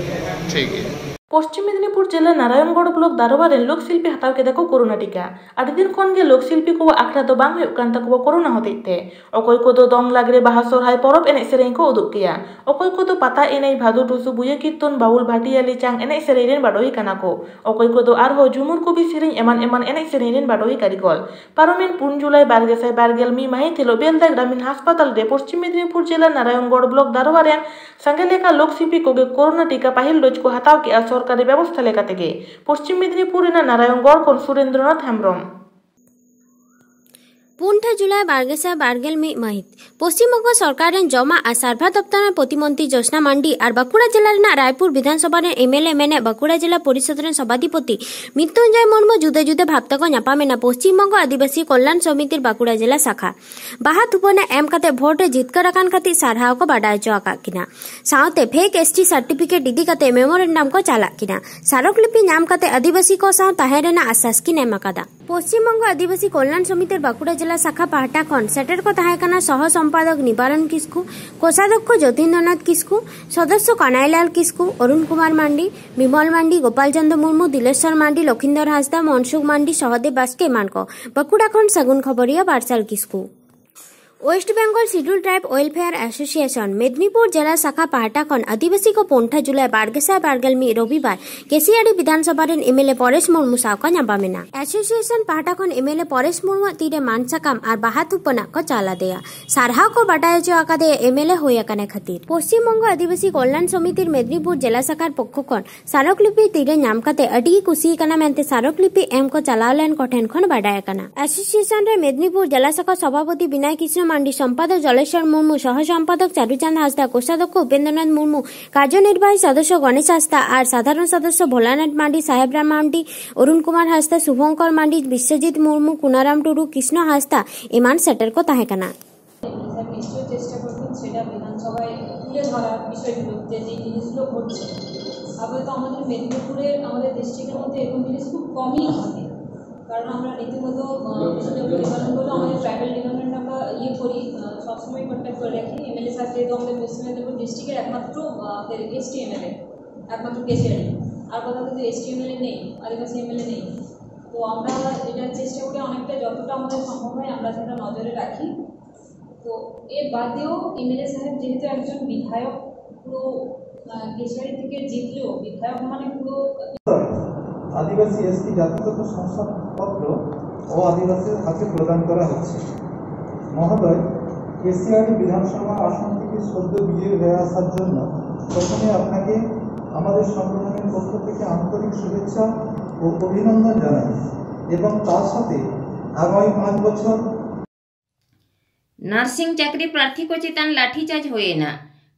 ᱴᱷᱤᱠ ᱜᱮᱭᱟ᱾ ᱯᱚᱥᱪᱤᱢ ᱢᱮᱫᱤᱱᱤᱯᱩᱨ ᱡᱮᱞᱟ ᱱᱟᱨᱟᱭᱚᱱᱜᱚᱲ ᱵᱞᱚᱠ ᱫᱟᱨᱣᱟ ᱨᱮᱱ ᱞᱳᱠ ᱥᱤᱞᱯᱤ ᱦᱟᱛᱟᱣ ᱠᱮᱫᱟ ᱠᱚ ᱠᱳᱨᱳᱱᱟ ᱴᱤᱠᱟ᱾ ᱟᱹᱰᱤ ᱫᱤᱱ ᱠᱷᱚᱱ ᱜᱮ ᱞᱳᱠ ᱥᱤᱞᱯᱤ ᱠᱚᱣᱟᱜ ᱟᱠᱷᱲᱟ ᱫᱚ ᱵᱟᱝ ᱦᱩᱭᱩᱜ ᱠᱟᱱ ᱛᱟᱠᱚᱣᱟ ᱠᱳᱨᱳᱱᱟ ᱦᱚᱛᱮᱡ ᱛᱮ᱾ ᱚᱠᱚᱭ ᱠᱚᱫᱚ ᱫᱚᱝ, ᱞᱟᱜᱽᱲᱮ, ᱵᱟᱦᱟ, ᱥᱚᱨᱦᱟᱭ ᱯᱚᱨᱚᱵᱽ ᱮᱱᱮᱡ ᱥᱮᱨᱮᱧ ᱠᱚ ᱩᱫᱩᱜ ᱜᱮᱭᱟ᱾ ᱚᱠᱚᱭ ᱠᱚᱫᱚ ᱯᱟᱛᱟ ᱮᱱᱮᱡ, ᱵᱷᱟᱫᱩ, ᱴᱩᱥᱩ, ᱵᱩᱭᱟᱹ ᱠᱤᱨᱛᱚᱱ, ᱵᱟᱣᱩᱞ, ᱵᱷᱟᱴᱤᱭᱟᱹᱞᱤ, ᱪᱟᱝ ᱮᱱᱮᱡ ᱥᱮᱨᱮᱧ ᱨᱮᱱ ᱵᱟᱰᱚᱦᱤ ᱠᱟᱱᱟ ᱠᱚ᱾ ᱚᱠᱚᱭ ᱠᱚᱫᱚ ᱟᱨᱦᱚᱸ ᱡᱷᱩᱢᱩᱨ, ᱠᱚᱵᱤ ᱥᱮᱨᱮᱧ ᱮᱢᱟᱱ ᱮᱢᱟᱱ ᱮᱱᱮᱡ ᱥᱮᱨᱮᱧ ᱨᱮᱱ ᱵᱟᱰᱚᱦᱤ ᱠᱟᱹᱨᱤᱜᱚᱞ᱾ ᱯᱟᱨᱚᱢᱮᱱ ᱯᱩᱱ ᱡᱩᱞᱟᱭ ᱵᱟᱨ ᱜᱮᱥᱟᱭ ᱵᱟᱨ ᱜᱮᱞ ᱢᱤᱫ ᱢᱟᱹᱦᱤᱛ ᱦᱤᱞᱳᱜ ᱵᱮᱞᱫᱟ ᱜᱨᱟᱢᱤᱱ ᱦᱟᱥᱯᱟᱛᱟᱞ ᱨᱮ ᱯᱚᱥᱪᱤᱢ ᱢᱮᱫᱤᱱᱤᱯᱩᱨ ᱡᱮᱞᱟ ᱱᱟᱨᱟᱭᱚᱱᱜᱚᱲ ᱵᱞᱚᱠ ᱫᱟᱨᱣᱟ ᱨᱮᱱ ᱥᱟᱸᱜᱮ ᱞᱮᱠᱟ ᱞᱳᱠ ᱥᱤᱞᱯᱤ ᱠᱚᱜᱮ ᱠᱳᱨᱳᱱᱟ ᱴᱤᱠᱟ ᱯᱟᱹᱦᱤᱞ ᱰᱳᱡᱽ ᱠᱚ ᱦᱟᱛᱟᱣ ᱠᱮᱫᱼᱟ ᱥᱚᱨᱠᱟᱨᱤ ᱵᱮᱵᱚᱥᱛᱷᱟ ᱞᱮᱠᱟ ᱛᱮᱜᱮ᱾ ᱯᱚᱥᱪᱤᱢ ᱢᱮᱫᱤᱱᱤᱯᱩᱨ ᱨᱮᱱᱟᱜ ᱱᱟᱨᱟᱭᱚᱱᱜᱚᱲ ᱠᱷᱚᱱ ᱥᱩᱨᱮᱱᱫᱨᱚᱱᱟᱛᱷ ᱦᱮᱢᱵᱨᱚᱢ᱾ ᱯᱩᱱ ᱡᱩᱞᱟᱭ ᱵᱟᱨ ᱜᱮᱥᱟᱭ ᱵᱟᱨ ᱜᱮᱞ ᱢᱤᱫ ᱢᱟᱹᱦᱤᱛ, ᱯᱚᱥᱪᱤᱢ ᱵᱚᱝᱜᱚ ᱥᱚᱨᱠᱟᱨ ᱨᱮᱱ ᱡᱚᱢᱟᱜ ᱟᱨ ᱥᱟᱨᱵᱷᱟᱨ ᱫᱚᱯᱛᱚᱨ ᱨᱮᱱ ᱯᱨᱚᱛᱤᱢᱚᱱᱛᱨᱤ ᱡᱳᱥᱱᱟ ᱢᱟᱱᱰᱤ ᱟᱨ ᱵᱟᱸᱠᱩᱲᱟ ᱡᱮᱞᱟ ᱨᱮᱱᱟᱜ ᱨᱟᱭᱯᱩᱨ ᱵᱤᱫᱷᱟᱱ ᱥᱚᱵᱷᱟ ᱨᱮᱱ ᱮᱢ ᱮᱞ ᱮ ᱢᱮᱱᱮᱫ ᱵᱟᱸᱠᱩᱲᱟ ᱡᱮᱞᱟ ᱯᱚᱨᱤᱥᱚᱫ ᱨᱮᱱ ᱥᱚᱵᱷᱟᱫᱷᱤᱯᱚᱛᱤ ᱢᱨᱤᱛᱩᱧᱡᱚᱭ ᱢᱩᱨᱢᱩ ᱡᱩᱫᱟᱹ ᱡᱩᱫᱟᱹ ᱵᱷᱟᱵᱽ ᱛᱮᱠᱚ ᱧᱟᱯᱟᱢ ᱮᱱᱟ ᱯᱚᱥᱪᱤᱢ ᱵᱚᱝᱜᱚ ᱟᱹᱫᱤᱵᱟᱹᱥᱤ ᱠᱚᱞᱭᱟᱱ ᱥᱚᱢᱤᱛᱤᱨ ᱵᱟᱸᱠᱩᱲᱟ ᱡᱮᱞᱟ ᱥᱟᱠᱷᱟ᱾ ᱵᱟᱦᱟ ᱛᱷᱩᱯᱟᱹᱱᱟ ᱮᱢ ᱠᱟᱛᱮ ᱵᱷᱳᱴ ᱨᱮ ᱡᱤᱛᱠᱟᱹᱨ ᱟᱠᱟᱱ ᱠᱷᱟᱹᱛᱤᱨ ᱥᱟᱨᱦᱟᱣ ᱠᱚ ᱵᱟᱰᱟᱭ ᱦᱚᱪᱚ ᱟᱠᱟᱫ ᱠᱤᱱᱟ᱾ ᱥᱟᱶᱛᱮ ᱯᱷᱮᱠ ᱮᱥ ᱴᱤ ᱥᱟᱨᱴᱤᱯᱷᱤᱠᱮᱴ ᱤᱫᱤ ᱠᱟᱛᱮ ᱢᱮᱢᱳᱨᱮᱱᱰᱟᱢ ᱠᱚ ᱪᱟᱞᱟᱜ ᱠᱤᱱᱟ᱾ ᱥᱟᱨᱚᱠ ᱞᱤᱯᱤ ᱧᱟᱢ ᱠᱟᱛᱮ ᱟᱹᱫᱤᱵᱟᱹᱥᱤ ᱠᱚ ᱥᱟᱶ ᱛᱟᱦᱮᱸ ᱨᱮᱱᱟᱜ ᱟᱥᱟᱥ ᱠᱤᱱ ᱮᱢ ᱟᱠᱟᱫᱟ᱾ ᱯᱚᱥᱪᱤᱢ ᱵᱚᱝᱜᱚ ᱟᱹᱫᱤᱵᱟᱹᱥᱤ ᱠᱚᱞᱭᱟᱱ ᱥᱚᱢᱤᱛᱤᱨ ᱵᱟᱸᱠᱩᱲᱟ ᱡᱮᱞᱟ ᱥᱟᱠᱷᱟ ᱯᱟᱦᱴᱟ ᱠᱷᱚᱱ ᱥᱮᱴᱮᱨ ᱠᱚ ᱛᱟᱦᱮᱸ ᱠᱟᱱᱟ ᱥᱚᱦᱚ ᱥᱚᱢᱯᱟᱫᱚᱠ ᱱᱤᱵᱟᱨᱚᱱ ᱠᱤᱥᱠᱩ, ᱠᱳᱥᱟᱫᱷᱚᱠᱠᱷᱚ ᱡᱚᱛᱤᱱᱫᱨᱚᱱᱟᱛᱷ ᱠᱤᱥᱠᱩ, ᱥᱚᱫᱚᱥᱥᱚ ᱠᱟᱱᱟᱭᱞᱟᱞ ᱠᱤᱥᱠᱩ, ᱚᱨᱩᱱ ᱠᱩᱢᱟᱨ ᱢᱟᱱᱰᱤ, ᱵᱤᱢᱚᱞ ᱢᱟᱱᱰᱤ, ᱜᱳᱯᱟᱞ ᱪᱚᱸᱫᱽ ᱢᱩᱨᱢᱩ, ᱫᱤᱞᱮᱥᱣᱚᱨ ᱢᱟᱱᱰᱤ, ᱞᱚᱠᱷᱤᱱᱫᱚᱨ ᱦᱟᱸᱥᱫᱟ, ᱢᱚᱱᱥᱩᱠ ᱢᱟᱱᱰᱤ, ᱥᱚᱦᱚᱫᱮᱵ ᱵᱟᱥᱠᱮ ᱮᱢᱟᱱ ᱠᱚ᱾ ᱵᱟᱸᱠᱩᱲᱟ ᱠᱷᱚᱱ ᱥᱟᱹᱜᱩᱱ ᱠᱷᱚᱵᱚᱨᱤᱭᱟᱹ Barsal Kisku. West Bengal scheduled tribe welfare association Medinipur ᱡᱮᱞᱟ ᱥᱟᱠᱷᱟ ᱯᱟᱦᱴᱟ ᱠᱷᱚᱱ ᱟᱹᱫᱤᱵᱟᱹᱥᱤ ᱠᱚ ᱯᱩᱱ ᱡᱩᱞᱟᱭ ᱵᱟᱨ ᱜᱮᱥᱟᱭ ᱵᱟᱨ ᱜᱮᱞ ᱢᱤᱫ ᱨᱚᱵᱤᱵᱟᱨ ᱠᱮᱥᱤᱭᱟᱲᱤ ᱵᱤᱫᱷᱟᱱᱥᱚᱵᱷᱟ ᱨᱮᱱ ᱮᱢᱮᱞᱮ ᱯᱚᱨᱮᱥ ᱢᱩᱨᱢᱩ ᱥᱟᱶ ᱠᱚ ᱧᱟᱯᱟᱢ ᱮᱱᱟ᱾ ᱮᱥᱳᱥᱤᱭᱮᱥᱚᱱ ᱯᱟᱦᱴᱟ ᱠᱷᱚᱱ ᱮᱢᱮᱞᱮ ᱯᱚᱨᱮᱥ ᱢᱩᱨᱢᱩᱣᱟᱜ ᱛᱤᱨᱮ ᱢᱟᱱ ᱥᱟᱠᱟᱢ ᱟᱨ ᱵᱟᱦᱟ ᱛᱷᱩᱯᱟᱹᱱᱟᱜ ᱠᱚ ᱪᱟᱞ ᱟᱫᱮᱭᱟ᱾ ᱥᱟᱨᱦᱟᱣ ᱠᱚ ᱵᱟᱰᱟᱭ ᱦᱚᱪᱚ ᱟᱠᱟᱫᱮᱭᱟ ᱮᱢᱮᱞᱮ ᱦᱩᱭ ᱟᱠᱟᱱᱮ ᱠᱷᱟᱹᱛᱤᱨ᱾ ᱯᱚᱥᱪᱤᱢ ᱵᱚᱝᱜᱚ ᱟᱹᱫᱤᱵᱟᱹᱥᱤ ᱠᱚᱞᱭᱟᱱ ᱥᱚᱢᱤᱛᱤᱨ ᱢᱮᱫᱽᱱᱤᱯᱩᱨ ᱡᱮᱞᱟ ᱥᱟᱠᱷᱟᱨ ᱯᱚᱠᱠᱷᱚ ᱠᱷᱚᱱ ᱥᱟᱨᱚᱠ ᱞᱤᱯᱤ ᱛᱤᱨᱮ ᱧᱟᱢ ᱠᱟᱛᱮ ᱟᱹᱰᱤ ᱜᱮ ᱠᱩᱥᱤ ᱟᱠᱟᱱᱟ ᱢᱮᱱᱛᱮ ᱥᱟᱨᱚᱠ ᱞᱤᱯᱤ ᱮᱢ ᱠᱚ ᱪᱟᱞᱟᱣ ᱞᱮᱱ ᱠᱚ ᱴᱷᱮᱱ ᱠᱷᱚᱱ ᱵᱟᱰᱟᱭ ᱟᱠᱟᱱᱟ᱾ ᱮᱥᱳᱥᱤᱭᱮᱥᱚᱱ ᱨᱮ ᱢᱮᱫᱽᱱᱤᱯᱩᱨ ᱡᱮᱞᱟ ᱥᱟᱠᱷᱟ ᱥᱚᱵᱷᱟᱯᱚᱛᱤ ᱵᱤᱱᱟᱭ ᱠᱨᱤᱥᱱᱚ ᱢᱟᱱᱰᱤ, ᱥᱚᱢᱯᱟᱫᱚᱠ ᱡᱚᱞᱮᱥᱚᱨ ᱢᱩᱨᱢᱩ, ᱥᱚᱦᱚ ᱥᱚᱢᱯᱟᱫᱚᱠ ᱪᱟᱨᱩᱪᱟᱸᱫᱽ ᱦᱟᱸᱥᱫᱟ, ᱠᱳᱥᱟᱫᱷᱚᱠᱠᱷᱚ ᱩᱯᱮᱱᱫᱨᱚᱱᱟᱛᱷ ᱢᱩᱨᱢᱩ, ᱠᱟᱨᱡᱚᱱᱤᱨᱵᱟᱦᱤ ᱥᱚᱫᱚᱥᱥᱚ ᱜᱚᱱᱮᱥ ᱦᱟᱸᱥᱫᱟ ᱟᱨ ᱥᱟᱫᱷᱟᱨᱚᱱ ᱥᱚᱫᱚᱥᱥᱚ ᱵᱷᱳᱞᱟᱱᱟᱛᱷ ᱢᱟᱱᱰᱤ, ᱥᱟᱦᱮᱵᱨᱟᱢ ᱢᱟᱱᱰᱤ, ᱚᱨᱩᱱ ᱠᱩᱢᱟᱨ ᱦᱟᱸᱥᱫᱟ, ᱥᱩᱵᱷᱚᱝᱠᱚᱨ ᱢᱟᱱᱰᱤ, ᱵᱤᱥᱥᱚᱡᱤᱛ ᱢᱩᱨᱢᱩ, ᱠᱩᱱᱟᱨᱟᱢ ᱴᱩᱰᱩ, ᱠᱨᱤᱥᱱᱚ ᱦᱟᱸᱥᱫᱟ ᱮᱢᱟᱱ ᱥᱮᱴᱮᱨ ᱠᱚ ᱛᱟᱦᱮᱸ ᱠᱟᱱᱟ᱾ স্যার নিশ্চয়ই চেষ্টা করবেন সেটা বিধানসভায় তুলে ধরার বিষয়গুলো, যে যে জিনিসগুলো ঘটছে। আপাতত আমাদের মেদিনীপুরে, আমাদের ডিস্ট্রিক্টের মধ্যে এরকম জিনিস খুব কমই ঘটে, কারণ আমরা রীতিমতো আহ, বিশেষ করে ডিপার্টমেন্ট বলো, আমাদের ট্রাইবাল ডিপার্টমেন্ট আমরা ইয়ে করি, আহ, সবসময় কন্ট্যাক্ট করে রাখি। এমএলএ স্যার যেহেতু আমাদের পশ্চিম মেদিনীপুর ডিস্ট্রিক্টের একমাত্র আহ, আমাদের এসটি এমএলএ, একমাত্র কেশিয়ারি, আর কোথাও কিন্তু এসটি এমএলএ নেই, আদিবাসী এমএলএ নেই। তো আমরা এটা চেষ্টা করি অনেকটা, যতটা আমাদের সম্ভব হয় আমরা সেটা নজরে রাখি। তো এর বাদেও এমএলএ সাহেব যেহেতু একজন বিধায়ক, পুরো আহ, কেশিয়ারি থেকে জিতলেও বিধায়ক মানে পুরো আদিবাসী এসটি জাতিগত শংসাপত্র ও আদিবাসীর হাতে প্রদান করা হচ্ছে। মহোদয়, কেশিয়ারি বিধানসভা আসন থেকে সদ্য বিজয়ী হয়ে আসার জন্য প্রথমে আপনাকে আমাদের সংগঠনের পক্ষ থেকে আন্তরিক শুভেচ্ছা ও অভিনন্দন জানাই এবং তার সাথে আগামী পাঁচ বছর নার্সিং ᱪᱟᱹᱠᱨᱤ ᱯᱨᱟᱨᱛᱷᱤ ᱠᱚ ᱪᱮᱛᱟᱱ ᱞᱟᱴᱷᱤᱪᱟᱨᱡᱽ ᱦᱩᱭᱮᱱᱟ᱾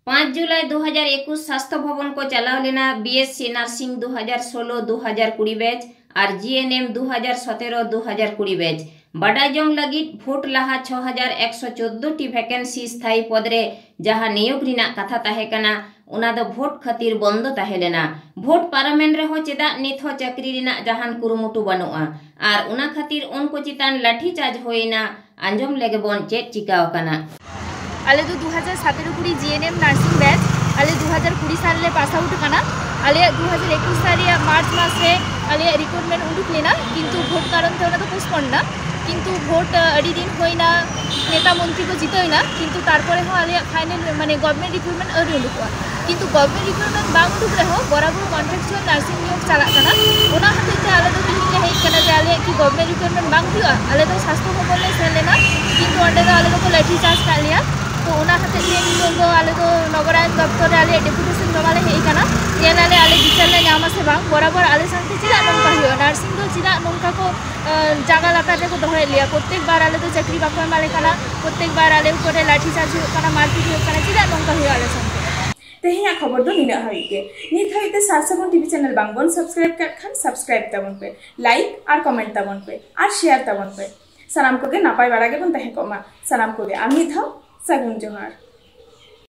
ᱯᱟᱸᱪ ᱡᱩᱞᱟᱭ ᱫᱩ ᱦᱟᱡᱟᱨ ᱮᱠᱩᱥ ᱥᱟᱥᱛᱷᱚ ᱵᱷᱚᱵᱚᱱ ᱠᱚ ᱪᱟᱞᱟᱣ ᱞᱮᱱᱟ ᱵᱤᱮᱥᱥᱤ ᱱᱟᱨᱥᱤᱝ ᱫᱩ ᱦᱟᱡᱟᱨ ᱥᱳᱞᱳ ᱫᱩ ᱦᱟᱡᱟᱨ ᱠᱩᱲᱤ ᱵᱮᱪ ᱟᱨ ᱡᱤᱮᱱᱮᱢ ᱫᱩ ᱦᱟᱡᱟᱨ ᱥᱚᱛᱮᱨᱚ ᱫᱩ ᱦᱟᱡᱟᱨ ᱠᱩᱲᱤ ᱵᱮᱪ᱾ ᱵᱟᱰᱟᱭ ᱡᱚᱝ ᱞᱟᱹᱜᱤᱫ ᱵᱷᱳᱴ ᱞᱟᱦᱟ ᱪᱷᱚ ᱦᱟᱡᱟᱨ ᱮᱠᱥᱚ ᱪᱳᱫᱽᱫᱳ ᱴᱤ ᱵᱷᱮᱠᱮᱱᱥᱤ ᱥᱛᱷᱟᱭᱤ ᱯᱚᱫᱽ ᱨᱮ ᱡᱟᱦᱟᱸ ᱱᱤᱭᱳᱜᱽ ᱨᱮᱱᱟᱜ ᱠᱟᱛᱷᱟ ᱛᱟᱦᱮᱸ ᱠᱟᱱᱟ, ᱚᱱᱟ ᱫᱚ ᱵᱷᱳᱴ ᱠᱷᱟᱹᱛᱤᱨ ᱵᱚᱱᱫᱚ ᱛᱟᱦᱮᱸ ᱞᱮᱱᱟ᱾ ᱵᱷᱳᱴ ᱯᱟᱨᱚᱢᱮᱱ ᱨᱮᱦᱚᱸ ᱪᱮᱫᱟᱜ ᱱᱤᱛ ᱦᱚᱸ ᱪᱟᱹᱠᱨᱤ ᱨᱮᱱᱟᱜ ᱡᱟᱦᱟᱱ ᱠᱩᱨᱩᱢᱩᱴᱩ ᱵᱟᱹᱱᱩᱜᱼᱟ? ᱟᱨ ᱚᱱᱟ ᱠᱷᱟᱹᱛᱤᱨ ᱩᱱᱠᱩ ᱪᱮᱛᱟᱱ ᱞᱟᱴᱷᱤ ᱪᱟᱨᱡᱽ ᱦᱩᱭᱮᱱᱟ, ᱟᱸᱡᱚᱢ ᱞᱮᱜᱮ ᱵᱚᱱ ᱪᱮᱫ ᱪᱤᱠᱟᱹ ᱟᱠᱟᱱᱟ᱾ ᱟᱞᱮ ᱫᱚ ᱫᱩ ᱦᱟᱡᱟᱨ ᱥᱟᱛᱮᱨᱚ ᱠᱩᱲᱤ ᱡᱤ ᱮᱱ ᱮᱢ ᱱᱟᱨᱥᱤᱝ ᱵᱮᱪ᱾ ᱟᱞᱮ ᱫᱩ ᱦᱟᱡᱟᱨ ᱠᱩᱲᱤ ᱥᱟᱞ ᱨᱮᱞᱮ ᱯᱟᱥ ᱟᱣᱩᱴ ᱟᱠᱟᱱᱟ᱾ ᱟᱞᱮᱭᱟᱜ ᱫᱩ ᱦᱟᱡᱟᱨ ᱮᱠᱩᱥ ᱥᱟᱞ ᱨᱮᱭᱟᱜ ᱢᱟᱨᱪ ᱢᱟᱥ ᱨᱮ ᱟᱞᱮᱭᱟᱜ ᱨᱤᱠᱨᱩᱴᱢᱮᱱᱴ ᱩᱰᱩᱠ ᱞᱮᱱᱟ, ᱠᱤᱱᱛᱩ ᱵᱷᱳᱴ ᱠᱟᱨᱚᱱ ᱛᱮ ᱚᱱᱟ ᱫᱚ ᱯᱳᱥᱴᱯᱳᱱ ᱮᱱᱟ᱾ ᱠᱤᱱᱛᱩ ᱵᱷᱳᱴ, ᱟᱹᱰᱤ ᱫᱤᱱ ᱦᱩᱭᱱᱟ, ᱱᱮᱛᱟ ᱢᱚᱱᱛᱨᱤ ᱠᱚ ᱡᱤᱛᱟᱹᱣ ᱮᱱᱟ, ᱠᱤᱱᱛᱩ ᱛᱟᱨᱯᱚᱨᱮ ᱦᱚᱸ ᱟᱞᱮᱭᱟᱜ ᱯᱷᱟᱭᱱᱮᱞ ᱢᱟᱱᱮ ᱜᱚᱵᱷᱚᱨᱱᱢᱮᱱᱴ ᱨᱤᱠᱨᱩᱴᱢᱮᱱᱴ ᱟᱹᱣᱨᱤ ᱩᱰᱩᱠᱚᱜᱼᱟ᱾ ᱠᱤᱱᱛᱩ ᱜᱚᱵᱷᱚᱨᱱᱢᱮᱱᱴ ᱨᱤᱠᱨᱩᱴᱢᱮᱱᱴ ᱵᱟᱝ ᱩᱰᱩᱠ ᱨᱮᱦᱚᱸ ᱵᱚᱨᱟᱵᱚᱨ ᱠᱚᱱᱴᱨᱟᱠᱪᱩᱣᱟᱞ ᱱᱟᱨᱥᱤᱝ ᱱᱤᱭᱳᱜᱽ ᱪᱟᱞᱟᱜ ᱠᱟᱱᱟ᱾ ᱚᱱᱟ ᱦᱚᱛᱮᱡ ᱛᱮ ᱟᱞᱮ ᱫᱚ ᱛᱮᱦᱮᱧ ᱞᱮ ᱦᱮᱡ ᱠᱟᱱᱟ ᱡᱮ ᱟᱞᱮᱭᱟᱜ ᱠᱤ ᱜᱚᱵᱷᱚᱨᱱᱢᱮᱱᱴ ᱨᱤᱠᱨᱩᱴᱢᱮᱱᱴ ᱵᱟᱝ ᱦᱩᱭᱩᱜᱼᱟ? ᱟᱞᱮ ᱫᱚ ᱥᱟᱥᱛᱷᱚ ᱵᱷᱚᱵᱚᱱ ᱞᱮ ᱥᱮᱱ ᱞᱮᱱᱟ, ᱠᱤᱱᱛᱩ ᱚᱸᱰᱮ ᱫᱚ ᱟᱞᱮ ᱫᱚᱠᱚ ᱞᱟᱹᱴᱷᱤ ᱪᱟᱨᱡᱽ ᱠᱟᱜ ᱞᱮᱭᱟ᱾ ᱛᱚ ᱚᱱᱟ ᱦᱚᱛᱮᱡ ᱛᱮ ᱱᱤᱛᱚᱜ ᱫᱚ ᱟᱞᱮ ᱫᱚ ᱱᱚᱜᱚᱨᱟᱭᱚᱱ ᱫᱚᱯᱛᱚᱨ ᱨᱮ ᱟᱞᱮᱭᱟᱜ ᱰᱮᱯᱩᱴᱮᱥᱚᱱ ᱡᱚᱢᱟ ᱞᱮ ᱦᱮᱡ ᱟᱠᱟᱱᱟ᱾ ᱧᱮᱞ ᱟᱞᱮ ᱟᱞᱮ ᱵᱤᱪᱟᱨ ᱞᱮ ᱧᱟᱢᱟ ᱥᱮ ᱵᱟᱝ᱾ ᱵᱚᱨᱟᱵᱚᱨ ᱟᱞᱮ ᱥᱟᱶᱛᱮ ᱪᱮᱫᱟᱜ ᱱᱚᱝᱠᱟ ᱦᱩᱭᱩᱜᱼᱟ? ᱱᱟᱨᱥᱤᱝ ᱫᱚ ᱪᱮᱫᱟᱜ ᱱᱚᱝᱠᱟ ᱠᱚ ᱟᱸ, ᱡᱟᱸᱜᱟ ᱞᱟᱛᱟᱨ ᱨᱮᱠᱚ ᱫᱚᱦᱚᱭᱮᱫ ᱞᱮᱭᱟ? ᱯᱨᱚᱛᱛᱮᱠ ᱵᱟᱨ ᱟᱞᱮ ᱫᱚ ᱪᱟᱹᱠᱨᱤ ᱵᱟᱠᱚ ᱮᱢᱟᱞᱮ ᱠᱟᱱᱟ, ᱯᱨᱚᱛᱛᱮᱠ ᱵᱟᱨ ᱟᱞᱮ ᱩᱯᱚᱨ ᱨᱮ ᱞᱟᱴᱷᱤ ᱪᱟᱨᱡᱽ ᱦᱩᱭᱩᱜ ᱠᱟᱱᱟ, ᱢᱟᱨᱯᱤᱴ ᱦᱩᱭᱩᱜ ᱠᱟᱱᱟ᱾ ᱪᱮᱫᱟᱜ ᱱᱚᱝᱠᱟ ᱦᱩᱭᱩᱜᱼᱟ ᱟᱞᱮ ᱥᱟᱶᱛᱮ? ᱛᱮᱦᱮᱧᱟᱜ ᱠᱷᱚᱵᱚᱨ ᱫᱚ ᱱᱤᱱᱟᱹᱜ ᱦᱟᱹᱵᱤᱡ ᱜᱮ᱾ ᱱᱤᱛ ᱦᱟᱹᱵᱤᱡ ᱛᱮ ᱥᱟᱨ ᱥᱟᱹᱜᱩᱱ ᱴᱤᱵᱷᱤ ᱪᱮᱱᱮᱞ ᱵᱟᱝ ᱵᱚᱱ ᱥᱟᱵᱥᱠᱨᱟᱭᱤᱵ ᱠᱟᱜ ᱠᱷᱟᱱ ᱥᱟᱵᱥᱠᱨᱟᱭᱤᱵ ᱛᱟᱵᱚᱱ ᱯᱮ, ᱞᱟᱭᱤᱠ ᱟᱨ ᱠᱚᱢᱮᱱᱴ ᱛᱟᱵᱚᱱ ᱯᱮ ᱟᱨ ᱥᱮᱭᱟᱨ ᱛᱟᱵᱚᱱ ᱯᱮ᱾ ᱥᱟᱱᱟᱢ ᱠᱚᱜᱮ ᱱᱟᱯᱟᱭ ᱵᱟᱲᱟ ᱜᱮᱵᱚᱱ ᱛᱟᱦᱮᱸ ᱠᱚᱜ ᱢᱟ᱾ ᱥᱟᱱᱟᱢ ᱠᱚᱜᱮ ᱟᱨ ᱢᱤᱫ ᱫᱷᱟᱣ ᱥᱟᱹᱜᱩᱱ ᱡᱚᱦᱟᱨ᱾